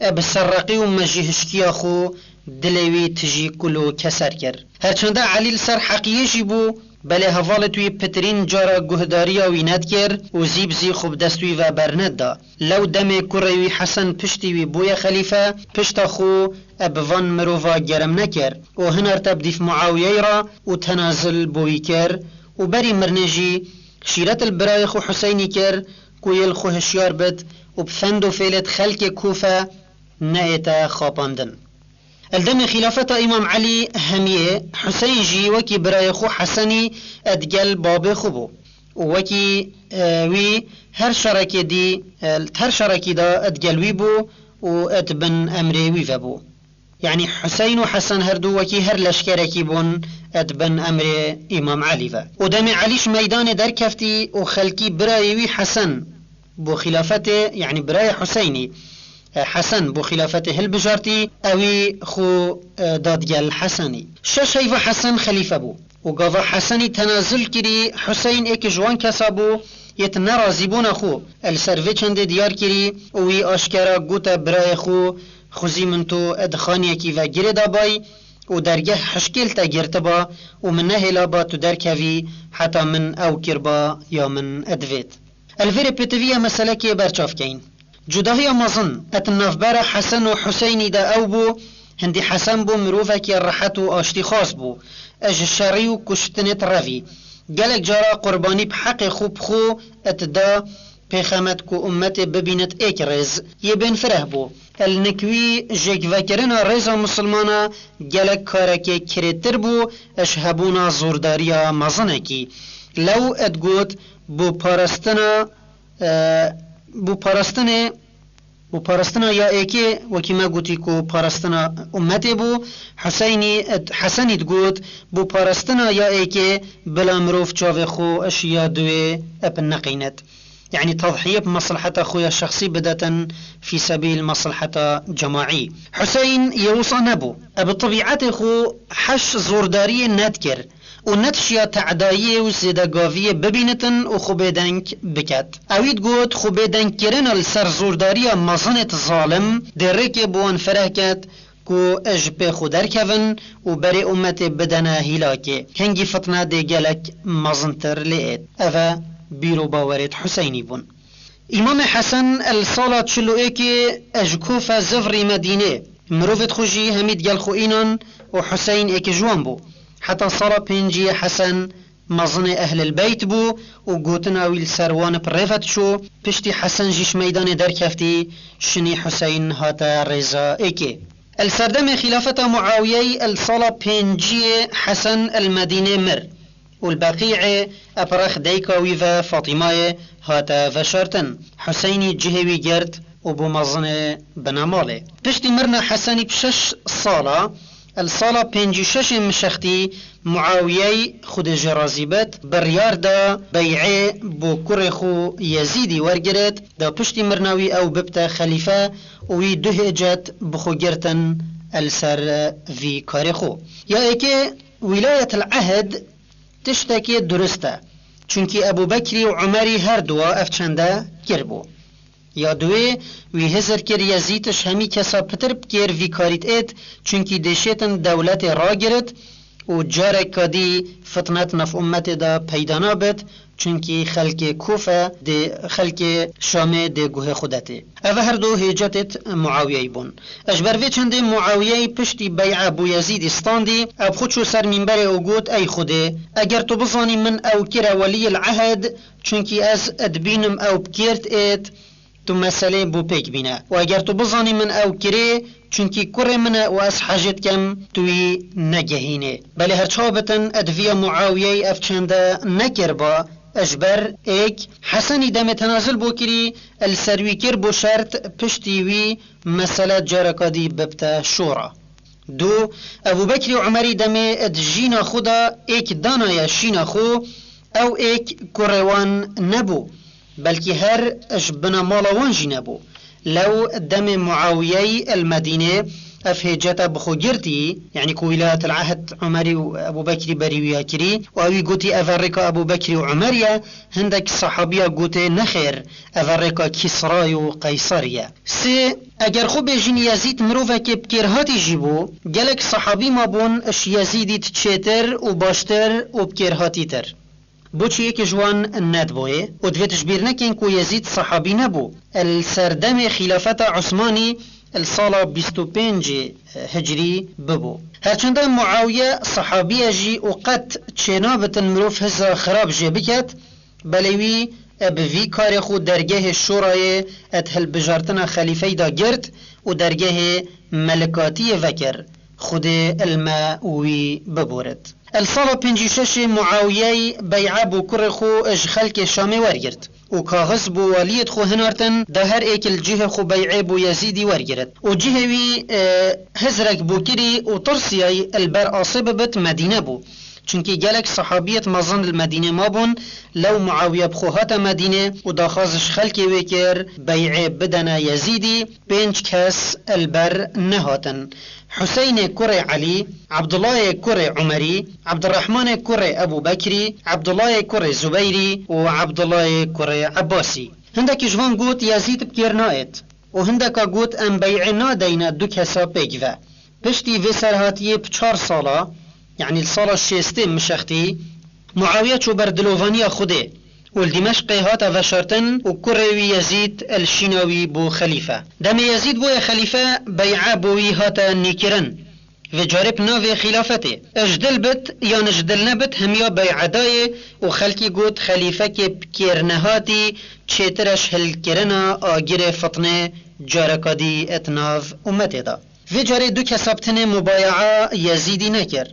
e bi serreqî û mejîhişkiya xwe dilê wî tijî kul û keser kir. Herçende Elî li ser heqiyê jî bû, belê hevalêt wî pitirîn cara guhdariya wî nedikir û zî bi zî xwe bi dest wî ve bernedida. Lew demê kurê wî Hesen piştî wî bûye xelîfe, pişta xwe e bi van mirova germ nekir û hinarte bi dîf Muawiyeyê re û tenazil bo wî kir û berî mirinê jî şîret li birayê xwe Huseynî kir ku yê li xwe hişyar bit û bi fend û fêlêt xelkê Kûfe neête xapandin. Li demê xîlafeta Îmam Elî hemiyê, Huseyn jî wekî birayê xwe Hesenî digel babê xwe bû û wekî, e, wî her şerekê dî, e, her şerekî de digel wî bû û di bin emrê wî ve bû. Yanî Huseyn û Hesen her du wekî her leşkerekî bûn di bin emrê Îmam Elî ve. Û demê Elî ji meydanê derkeftî û xelkî birayê wî Hesen bo xîlafetê, yanî birayê Huseynî, e, Hesen bo xîlafetê hilbijartî, ewî xwe, e, da digel Hesenî. Şeş heyva Hesen xelîfe bû û gava Hesenî tenazul kirî, Huseyn êk ji wan kesa bû yê di nerazîbûna xwe li ser vê çendê diyar kirî û wî aşkera gote birayê xwe, "Xwezî min tu di xaniyekî ve girê dabay û dergeh hişkê li te girtiba û min nehêlaba tu derkevî heta min ew kirba ya min divêt." Li vêrê pêtivî ye meselekê berçav keyin. Cudahiya mezin di navbera Hesen û Huseynî de ew bû, hindî Hesen bû mirovekî rehet û aştîxwaz bû, ji şerî û kuştinê direvî. Gelek cara qurbanî bi heqê xwe bi xwe dida, pêxemet ku ummetê bibînit êk rêz, yê bênfireh bû. Li nik wî jêkvekirina rêza misilmana gelek karekê kirêtir bû, ji hebûna zordariya mezinekî. Lew digot, bo parastina, e, bo parastinê, bo parastina ya êkê, wekî me gotî ku parastina ummetê bû, Huseynî, Hesenî digot, bo parastina ya êkê bila mirov çavê xwe ji ya duê bi neqînit. Yanî tedhiyê bi mesleheta xwe ya şexsî bidetin fî sebîl mesleheta cemaî. Huseyn yê wisa nebû. E bi tebîetê xwe heş zordariyê nedikir û nedişiya tedayiyê û zêdegaviyê bibînitin û xwe bêdeng biket. Ewî digot, xwe bêdengkirina li ser zordariya mezinêt zalim dê rêkê bi wan fireh ket ku ji pê xwe derkevin û berê ummetê bidene hîlakê. Hingî fitne dê gelek mezintir lê êt. Ev e bîr û bawerêt Huseynî bûn. Îmamê Hesen li sala çil û êkê ji Kûfe zivirî Medînê. Mirovêt xwe jî hemî digel xwe înan û Huseyn êk ji wan bû. Heta sala pênciyê Hesen mezinê Ehlil Beyt bû û gotina wî li ser wan bi rê ve diçû, piştî Hesen jî ji meydanê derkeftî, şinî Huseyn hate rêza êkê. Li serdemê xîlafeta Muawiyeyê li sala pênciyê Hesen li Medînê mir û li Beqî'ê bi rex dayika wî ve Fatîmayê hate veşartin. Huseynî cihê wî girt û bû mezinê binemalê. Piştî mirina Hesenî bi şeş sala, li sala pêncî û şeş ê mişextî, Muawiyey, Xwedê jê razî bit, biryar da bey'ê bo kurê xwe Yezîdî wergirit, da piştî mirina wî ew bibte xelîfe û wî du hêcet bi xwe girtin li ser vî karê xwe. Ya êkê, Wîlayetil Ehd tiştekê durist e. Çunkî Ebû Bekrî û Umerî her duwa ev çende kiribû. Ya duwê, wî hizir kir Yezîd ji hemî kesa pitir bi kêr vî karî diêt, çunkî dêşêtin dewletê ragirit û careka dî fitnet nav ummetê de peyda nabit, çunkî xelkê Kûfe dê, xelkê Şamê dê guhê xwe de tê. Ev her du hêcetêt Muawiyeyî bûn. Ji ber vê çendê Muawiyeyî piştî bey'a bo Yezîdî standî, ew xwe çû ser mînberê û got, Ey Xwedê, eger tu bizanî min ew kire weliyil ehd, çunkî ez dibînim ew bi kêr diêt, tu meselê bo pêk bîne. Û eger tu bizanî min ew kirê, çunkî kurê min e û ez hejê dikem, tu wî negehînê. Belê her çawa bitin, ed viya Muawiyeyî ev çende nekiriba, ji ber êk, Hesenî demê tenazil bo kirî, li ser wî kir bo şert, piştî wî mesele careka dî bibte şora. Du, Ebû Bekrî û Umerî demê di jîna xwe de êk danaye şîna xwe, ew êk kurê wan nebû, belkî her ji bina mala wan jî nebû. Lew demê Muawiyeyî el Medînê ev hêcete bi xwe girtî, yanî ku Wîlayetil Ehd Umerî û Ebû Bekrî berî wî ya kirî û ewî gotî, Ev e rêka Ebû Bekrî û Umerî ye, hindek sahabiya gotê, Nexêr, ev e rêka Kîsrayî û Qeyserî ye. Sê, eger xwe bêjin Yezîd mirovekê bi kêrhatî jî bû, gelek sahabî mabûn ji Yezîdî di çêtir û baştir û bi kêrhatîtir. Boçî yekê ji wan nediboyê û divê tu ji bîr nekin ku Yezîd sahabî nebû. Li ser demê xîlafeta Osmanî li sala bîst û pêncê Hicriyî bibû. Herçende Muawiye sahabî ye jî û qet çênabitin mirov hizra xirab jê biket, belê wî bi vî karê xwe dergehê şorayê di hilbijartina xelîfeyî de girt û dergehê melikatiyê vekir. Xwedê li me wî biborit. Li sala pêncî û şeşê Muawiyeyî bey'a bo kurê xwe ji xelkê Şamê wergirt û kaxiz bo waliyêt xwe hinartin, da her êk li cihê xwe bey'ê bo Yezîdî wergirit û cihê wî, e, hizrek bo kirî û tirsiyayî li ber asê bibit Medîne bû. Çunkî gelek sahabiyêt mezin li Medînê mabûn, lew Muawiye bi xwe hate Medînê û daxwaz ji xelkê wê kir, bey'ê bidene Yezîdî, pênc kes li ber nehatin. Huseynê kurê Elî, Ebdulayê kurê Umerî, Ebdirehmanê kurê Ebû Bekrî, Ebdulayê kurê Zubeyrî û Ebdulayê kurê Ebbasî. Hindekî ji van got, Yezîd bi kêr naêt û hindeka got, Em bey'ê nadeyne du kesa pêk ve. Piştî vê serhatiyê bi çar sala, yanî li sala şêstê mişextî, Muawiye çû ber dilovaniya Xwedê û li Dîmeşqê hate veşartin û kurê wî Yezîd li şîna wî bû xelîfe. Demê Yezîd bûye xelîfe, bey'a bo wî hate nîkirin. Vê carê bi navê xîlafetê. Ji dil bit yan ji dil nebit, hemiya bey'a dayê û xelkî got, Xelîfekê bi kêrnehatî çêtir e ji hilkirina agirê fitnê careka dî di nav ummetê de. Vê carê du kesa bi tinê mubayaa Yezîdî nekir.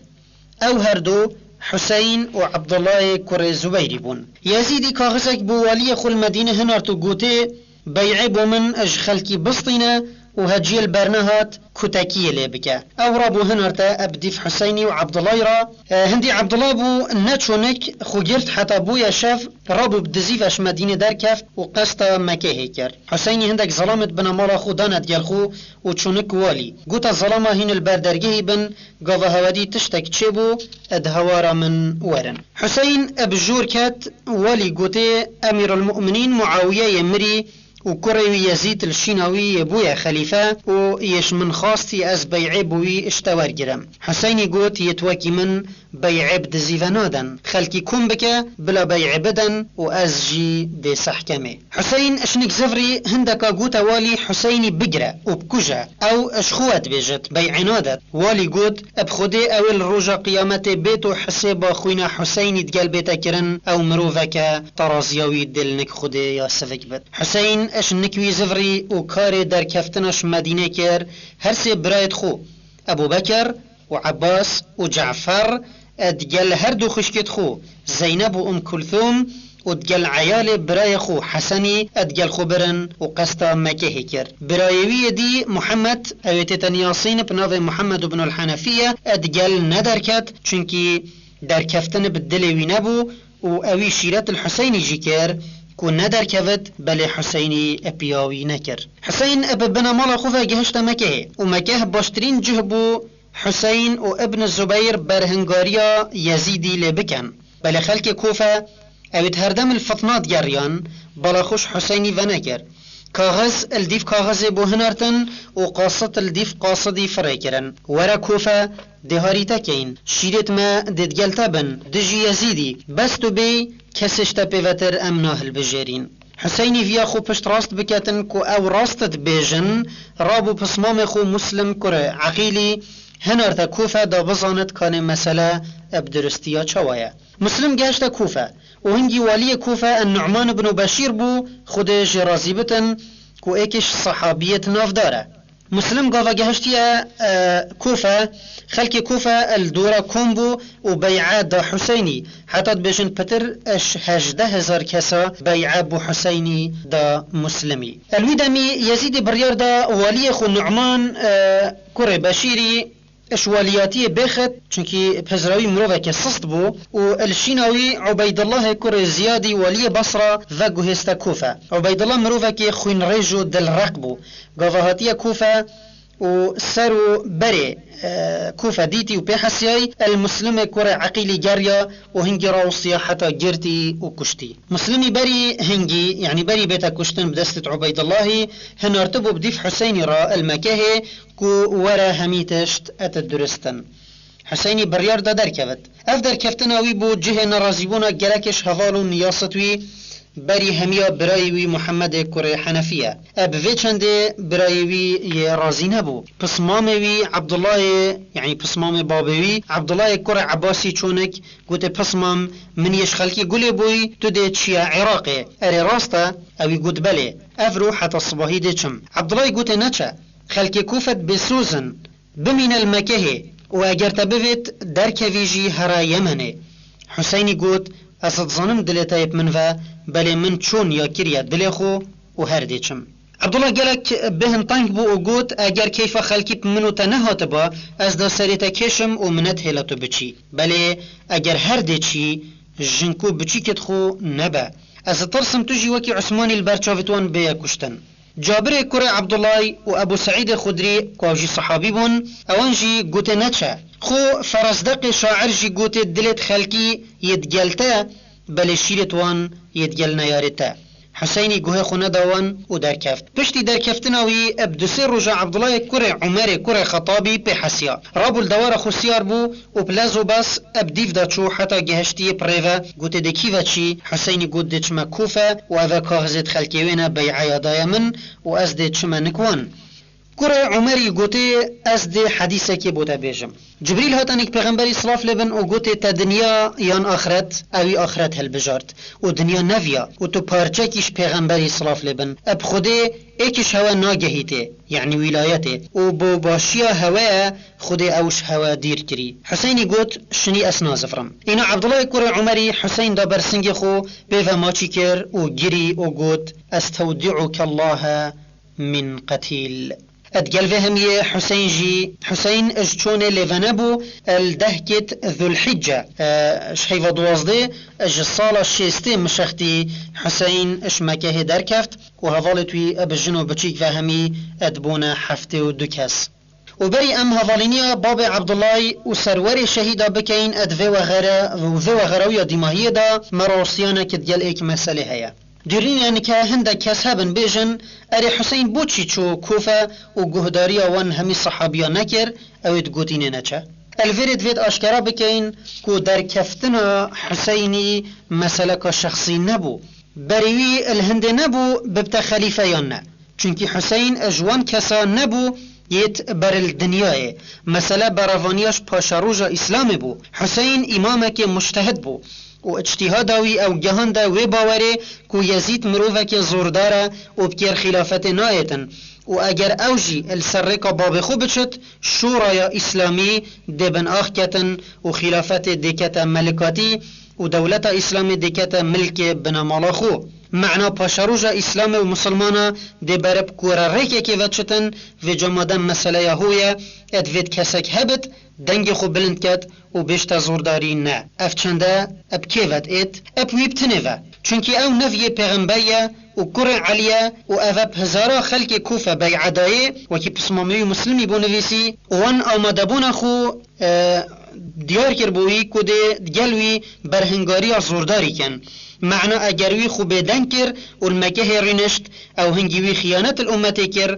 Ew her du Huseyn û Ebdullahê kurê Zubeyrî bûn. Yezîdî kaxizek bo waliyê xwe li Medîne hinart û gotê, Bey'ê bo min ji xelkî bistîne û heciyê li ber nehat, kutekiyê lê bike. Ew rabû hinarte bi dîv Huseynî û Ebdullahî re. E, hindî Ebdullah bû ne çonik, xwe girt heta bûye şev, rabû bi dizî ve ji Medînê derkeft û qesta Mekehê kir. Huseynî hindek zelamêt bina mala xwe dane digel xwe û çûnik walî. Gote, Zelama hîn li ber dergehî bin, gava hewadî tiştek çêbû, di hewara min werin. Huseyn bi jor ket, walî gotê, Emîrulmu'minîn Muawiyeyê mirî û kurê wî Yezîd li şîna wî yê bûye xelîfe û yê ji min xwastî ez bey'ê bo wî ji te wergirim. Huseynî got, Yêt wekî min bey'ê bi dizî ve nadin. Xelkî kom bike, bila bey'ê bidin û ez jî bêseh kemê. Huseyn ji nik zivrî hindeka gote walî Huseynî bigire û bikuje. Ew ji xwe we dibêjit, bey'ê nadet. Walî got, Bi Xwedê ew ê li roja qiyametê bêto hisêba xwîna Huseynî digel bête kirin, ew miroveke teraziya wî dê li nik Xwedê ya sivik bit. Huseyn ji nik wî zivrî û karê derkeftina ji Medînê kir, her sê birayêt xwe, Ebû Bekir û Ebbas û Cefer, digel her du xwişkêt xwe, Zeyneb û Umm Kulthûm, û digel eyalê birayê xwe Hesenî digel xwe birin û qesta Mekehê kir. Birayê wî yê dî Muhammed, ew ê tê tenê yasîn bi navê Muhammed ibn al-Henefiye, digel nederket, çunkî derkeftin bi dilê wî nebû û ewî şîret li Huseynî jî kir ku nederkevit, belê Huseynî piya wî nekir. Huseyn bi binamala xwe ve gihişte Mekehê û Mekeh baştirîn cih bû Huseyn û Ibn Zubeyr berhingariya Yezîdî lê bikin. Belê xelkê Kûfe ew ê herdem li fitna digeriyan, bala xwe ji Huseynî venekir. Kaxiz li dîv kaxizê bû hinartin û qasid li dîv qasidî firê kirin. Were Kûfe, dê harî te keyin. Şîrêt me dê digel te bin, dijî Yezîdî. Bes tu bêy, kesê ji te pêvetir em nahilbijêrîn. Huseynî viya xwe pişt rast biketin ku ew rast dibêjin, rabû pismamê xwe Muslim kurê Eqîlî, hinarte Kûfe da bizanit kanê mesele bi duristiya çawa ye. Muslim gehişte Kûfe û hingî waliyê Kûfe en Nu'man ibn Beşîr bû, Xwedê jê razî bitin, ku êkî ji sehabiyêt navdar e. Muslim gava gehiştiye, e, Kûfe, xelkê Kûfe li dora kom bû û bey'e da Huseynî. Heta dibêjin pitir ji hejdeh hezar kesa bey'e bo Huseynî da Muslimî. Li wî demî Yezîdî biryar da waliyê xwe Nu'man, e, kurê Beşîrî ji waliyatiyê bêxit, çunkî pezra wî miroveke sist bû û li şîna wî Ubeydullahê kurê Ziyadî waliyê Basra veguhêste Kûfe. Ubeydullah mirovekê xwînrêj û dilreq bû. Gava hatiye Kûfe û ser û berê, e, Kûfe dîtî û pê hesiyayî, el Muslimê kurê Eqîlî geriya û hingî rawestiya heta girtî û kuştî. Muslimî berî hingî, yanî berî bête kuştin bi destê Ubeydullahî, hinartibû bi dîv Huseynî re el Mekehê ku were hemî tişt et durist in. Huseynî biryar da derkevit. Ev derkeftina wî bû cihê nerazîbûna gelekê ji heval û niyasit wî, berî hemiya birayê wî Muhemmedê kurê Henefî ye. E bi vê çendê birayê wî yê razî nebû. Pismamê wî Ebdullahê, yanî pismamê babê wî, Ebdullahê kurê Ebasî Çonik, gote, Pismam, min yê ji xelkê Gulê bûyî, tu dê çiye Iraqê. Erê rast e? Ewî got, Belê. Evro heta sibahî dê çim. Ebdullahê gote, Neçe. Xelkê Kûfe bêsoz in. Bimîne li Mekehê û eger te bivêt derkevî jî here Yemenê. Huseynî got, Ez dizanim dilê te yê bi min ve, belê min çûn ya kiriye dilê xwe û her dê çim. Ebdullah gelek bêhn teng bû û got, Eger keyfa xelkî bi min û te nehatiba, ez da serê te kêşim û minet hêla tu biçî. Belê eger her dê çî, jin ku biçîkêt xwe nebe. Ez ditirsim tu jî wekî Usmanî li ber çavêt wan bêye kuştin. Cabirê kurê Ebdullay û Ebû Seîdê Xudrî, ku ew jî sehabî bûn, ewan jî gotê, Neçe. Xwe Feresdeqê şair jî gotê, Dilêt xelkî yê digel te, belê şîrêt wan yê digel neyarê te. Huseynî guhê xwe neda wan û derkeft. Piştî derkeftina wî, bi du sê roja Ebdulayê kurê Umerê kurê Xetabî pê hesiya. Rabû li dewara xwe siyar bû û bi lez û bes bi dîv de çû heta gihiştiye pirê ve, gotê, Dê kî ve çî? Huseynî got, Dê çime Kûfe û eve kaxizêt xelkê wê ne bey'eya daye min û ez dê çime nik wan. Kurê Umerî gotê, Ez dê hedîsekê bo te bêjim. Cibrîl hate nik Pêxemberî silav lê bin û gotê, Te dinya yan axiret? Ewî axiret hilbijart û dinya neviya û tu parçekî ji Pêxemberî silav lê bin. Bi Xwedê êkî ji hewe nagehîtê, yanî wîlayetê, û bo başiya hewe ye Xwedê ew ji hewe dîr kirî. Huseynî got, Şinî ez nazivirim. Îna Ebdulayê kurê Umerî Huseyn da ber singê xwe, pê ve maçî kir û girî û got, Estewdi'uke Allahe min qetîl. Digel vê hemiyê Huseyn jî, Huseyn ji çonê lê venebû, el dehkêt Zulhicce, e, ji heyva duwazdeh, ji sala şêstê mişextî Huseyn ji Mekehê derkeft û hevalêt wî bi jin û biçîk ve hemî dibûne heftê û du kes. Û berî em hevalîniya babê Ebdullay û serwerê şehîda bikeyin, di vê wexere û vê wexerewiya dîmahiyê de me rawestiyanek digel êk meselê heye. Dûrîne nike hindek kes hebin bêjin, Erê Huseyn bo çî çû Kûfe û guhdariya wan hemî sehabiya nekir, ew ê digotînê neçe? Li vêrê divêt aşkera bikeyin ku derkeftina Huseynî meseleka şexsî nebû. Berî wî li hindê nebû bibte xelîfe yan ne. Çunkî Huseyn ji wan kesa nebû yêt ber li dinyayê. Mesele berevaniya ji paşeroja Îslamê bû. Huseyn îmamekê mujtehid bû û îctîhada wî ew gehande wê bawerê ku Yezîd mirovekê zordar e û bi kêr xîlafetê nayêtin û eger ew jî li ser rêka babê xwe biçit, şoraya Îslamî dê bin ax ketin û xîlafetê dê kete melikatî û dewleta Îslamê dê kete milkê binemala xwe. Mena paşeroja Îslamê û misilmana dê berib ku re rêkekê veçitin, vêca madem meseleya ho ye, e divêt kesek hebit, dengê xwe bilind ket û bêjte zordarî ne. Ev çende eb kê vet êt? Eb wî bi tinê ve. Çunkî ew nev yê pêxember ye û kurê Elî ye û ev eb hezara xelkê Kûfe bey'e dayê, wekî pismameyî û Muslimî bo nivîsî û wan amadebûna xwe, e, diyar kir bo wî ku dê digel wî berhingariya zordarî kin. Mena eger wî xwe bêdeng kir û li Mekehê rînişt, ew hingî wî xiyanet li ummetê kir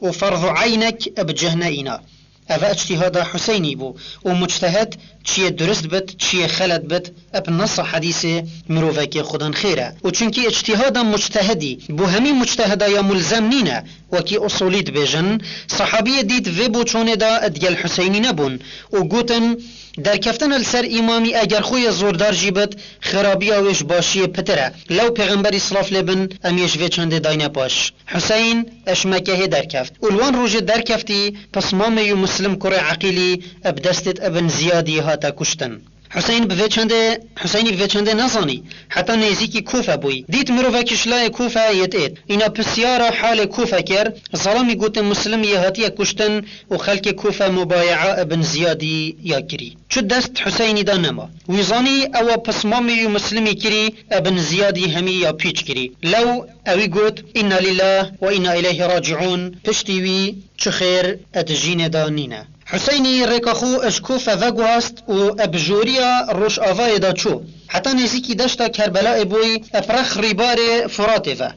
û ferz û eynek bi cih neîna. Ev ictîhada Huseynî bû û muctehed çiyê durist bit, çiyê xelet bit, eb nesa hedîsê mirovekê xwedan xêr e. Û çunkî ictîhada muctehidî bo hemî muctehida ya mulzem nîne, wekî usulî dibêjin, sehabiyê dît vê boçonê de digel Huseynî nebûn û gotin, derkeftina li ser îmamî eger xwe yê zordar jî bit, xirabiya wê ji başiyê pitir e. Lew pêxemberî silav lê bin, em yê ji vê çendê dayne paş. Huseyn ji Mekehê derkeft û li wan rojê derkeftî pismamê yû Muslim kurê Eqîlî bi destêt Ibn Ziyadî hate kuştin. Huseyn bi vê çendê, Huseynî bi vê çendê nezanî, heta nêzîkî Kûfe bûyî. Dît mirovekî ji layê Kûfe yêt êt. Îna pisyara halê Kûfe kir, zelamî gotin Muslim yê hatiye kuştin û xelkê Kûfe mubaye'a Ibn Ziyadî ya kirî. Çi dest Huseynî de nema. Wî zanî ewa pismamê yû Muslimî kirî, Ibn Ziyadî hemî ya pîç kirî. Lew ewî got, "Înna lîllah we înna îleyhî racîûn", piştî wî çi xêr di jînê de nîne. Huseynî rêka xwe ji Kûfe veguhast û bi joriya rojavayê de çû. Heta nêzîkî deşta Kerbelayê bûyî, bi rex rîbarê Furatê ve.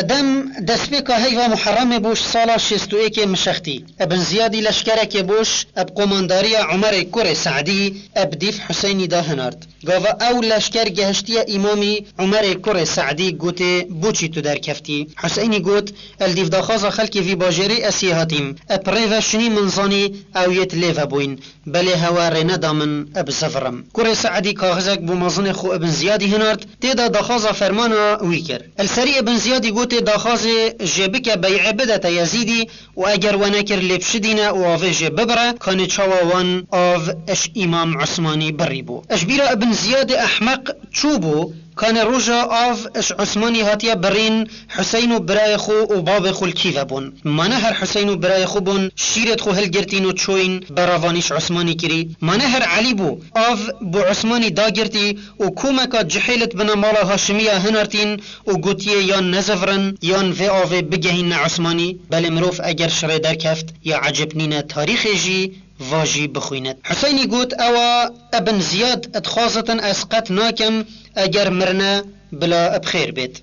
Dem destpêka heyva Muherremê bû ji sala şêst û êkê mişextî. Ibn Ziyadî leşkerekê boş bi qomandariya Umerê kurê Se'dî bi dîv Huseynî de hinart. Gava ew leşker gehiştiye îmamî Umerê kurê Se'dî gotê, "Boçî tu derkeftî?" Huseynî got, "Ez li dîv daxwaza xelkê vî bajêrê ez yê hatîm. Eb rê ve şinî min zanî ew yêt lê vebûyn. Belê hewe rê neda min eb zivirim." Kurê Se'dî kaxizek bo mezinê xwe Ibn Ziyadî hinart, tê de daxwaza fermana wî kir. Li serî Ibn Ziyadî gotê, "Daxwazê jê bike bey'ê bide te Yezîdî, û eger we nekir lê bişidîne û avê jê bibire, kanê çawa wan av ji Îmam Usmanî birî bû." Ji bîra Ibn Ziyadê ehmeq çûbû, kanê roja av ji Usmanî hatiye birîn, Huseyn û birayê xwe û babê xwe li kî ve bûn? Mane her Huseyn û birayê xwe bûn, şîrêt xwe hilgirtîn û çûyîn beravanî ji Usmanî kirî? Mane her Elî bû, av bo Usmanî dagirtî û komeka cihêl di bina mala Haşimiya hinartîn û gotiyê yan nezivirin, yan vê avê bigehîne Usmanî? Belê mirov eger ji rê derkeft, ya ecêb nîne tarîxê jî va jî bixwînit. Huseynî got, "Ewa Ibn Ziyad dixwazitin ez qet nakim, eger mirine bila bi xêr bêt."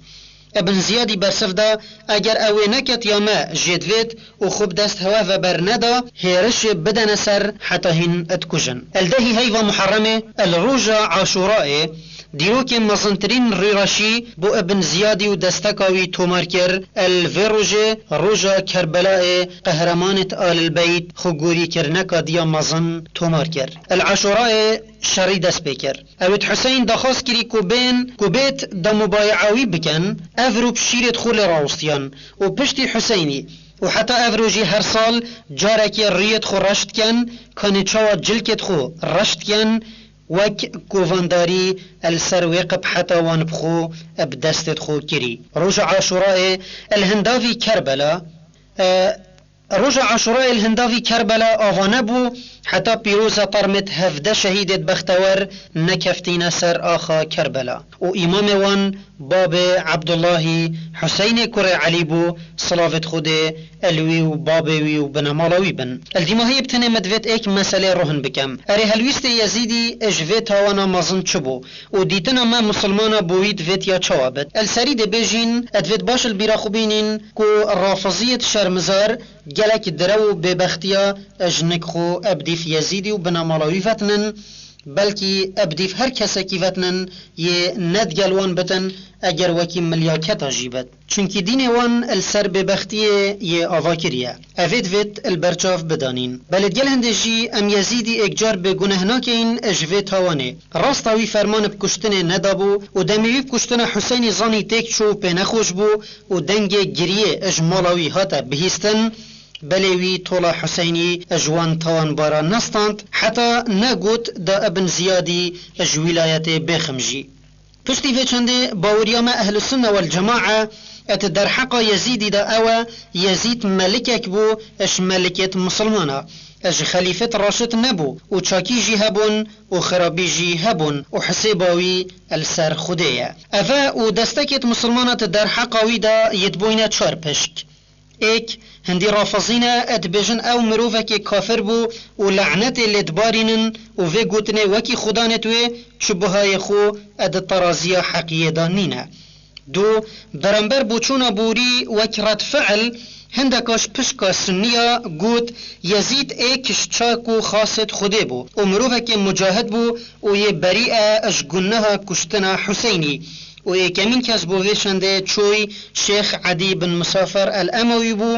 Ibn Ziyadî bersiv da, "Eger ew wê neket ya me jê divêt û xwe bi dest hewe ve berneda, hêrişê bidene ser heta hîn dikujin." Li dehî heyva Muherremê, li roja Aşûrayê, dîrokê mezintirîn rîreşî bo Ibn Ziyadî û desteka wî tomar kir. Li vê rojê, roja Kerbelayê, qehremanêt Alil Beyt xwe gorîkirineka diya mezin tomar kir. Li Aşûrayê şerî dest pê kir. Ewêt Huseyn daxwaz kirî ku bên, ku bêt da mubaye'a wî bikin, ev rû bi şîrêt xwe lê rawistiyan û piştî Huseynî û heta ev rojî her sal carekê riyêt xwe reş dikin, kanê çawa cilkêt xwe reş dikin, wek kovandarî li ser wê qip heta wan bi xwe bi destêt xwe kirî. Roja Aşûrayê li hindavî Kerbela, e, Roja Aşûrayê li hindavî Kerbela ava nebû, heta pîroza termêt hevdeh şehîdêt bextewer nekeftîne ser axa Kerbela. Û îmamê wan, babê Ebdullahî, Huseynê kurê Elî bû, silavêt Xwedê li wî û babê wî û binemala wî bin. Li dîmahiyê bi tenê me divêt êk meselê ruhin bikem. Erê, helwîstê Yezîdî ji vê tawana mezin çi bû? Û dîtina me misilmana bo wî divêt ya çawa bit? Li serî dê bêjîn, divêt baş li bîra xwe bînîn ku rafiziyêt şermizar gelek direw û bêbextiya ji nik xwe bi dîv Yezîdî û binemala wî vetinin, belkî bi dîv her kesekî vetinin, yê ne digel wan bitin, eger wekî milyaketa jî bit. Çunkî dînê wan li ser bêbextiyê yê ava kiriye. Evê divêt li ber çav bidanîn. Belê digel hindê jî em Yezîdî êkcar bêguneh nakeyin ji vê tawanê. Rasta wî ferman bi kuştinê nedabû û demê wî bi kuştina Huseynî zanî têk çû û pê nexweş bû û dengê giriyê ji mala wî hate bihîstin, belê wî tola Huseynî ji wan tawanbara nestand, heta negot da Ibn Ziyadî ji wîlayetê bêxim jî. Piştî vê çendê baweriya me Ehlus Sunne wel Cemae et derheqa Yezîdî de ew e, Yezîd melikek bû, eş melikêt misilmana, eş xelîfêt raşid nebû û çakî jî hebûn û xirabî jî hebûn û hisêba wî el ser Xwedê ye. Eve û destekêt misilmana ti derheqa wî de yêt boyne çar pişk. Êk, hindî rafizî ne, e dibêjin ew mirovekê kafir bû û lenetê lê dibarînin û vê gotinê wekî xudanêt wê çi bihayê xwe e di teraziya heqiyê de nîne. Du, beramber boçûna borî wek red fiil, hindeka ji pişka Sunniya got, Yezîd ê kişt çak û xasêt Xwedê bû û mirovekê mucahid bû û yê berî e ji guneha kuştina Huseynî. Û êkemîn kes bo vê çendê çoy Şêx Edî bin Misafer el Emewî bû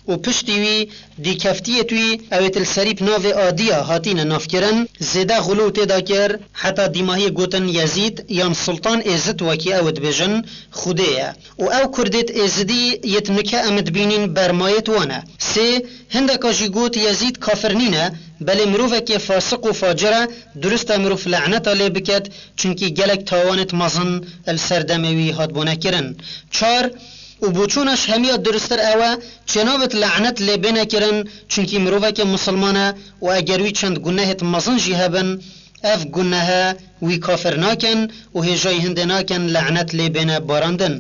û piştî wî dîkeftiyêt wî, ewêt li serî bi navê Adiya hatîne navkirin, zêde xulû tê de kir, heta dîmahiyê gotin Yezîd yan Sultan Êzid wekî ew dibêjin Xwedê ye. Û ew kurdêt Êzidî yêt nike em dibînîn bermayêt wan e. Sê, hindeka jî got Yezîd kafir nîne, belê mirovekê fasiq û facir e, durist e mirov leneta lê biket, çunkî gelek tawanêt mezin li ser demê wî hatbûne kirin. Çar, û boçûna ji hemiya duristtir ew e, çênavêt lenet lê bêne kirin, çunkî mirovekê misilman e û eger wî çend gunehêt mezin jî hebin, ev gunehe wî kafir nakin û hêjayî hindê nakin lenet lê bêne barandin.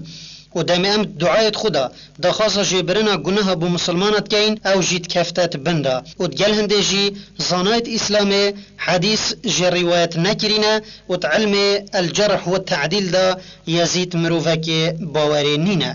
Û demê em duayêt xwe de daxwaza jêbirina guneha bo misilmana dikeyin, ew jî dikeftet bin de. Û digel hindê jî zanayêt Îslamê hedîs jê rîwayet nekirîne û di ilmê el-cerh we te'dîl de Yezîd mirovekê bawerê nîne.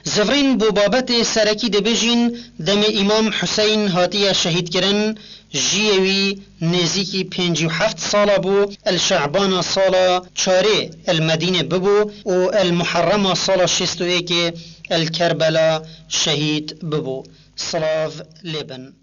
Zivrîn bo babetê serekî dibêjîn, demê Îmam Huseyn hatiye şehîdkirin, jiyê wî nêzîkî pêncî û heft sala bû, el Şe'bana sala çarê el Medînê bibû û el Muharrema sala şêst û êkê el Kerbela şehîd bibû. Silav lê bin.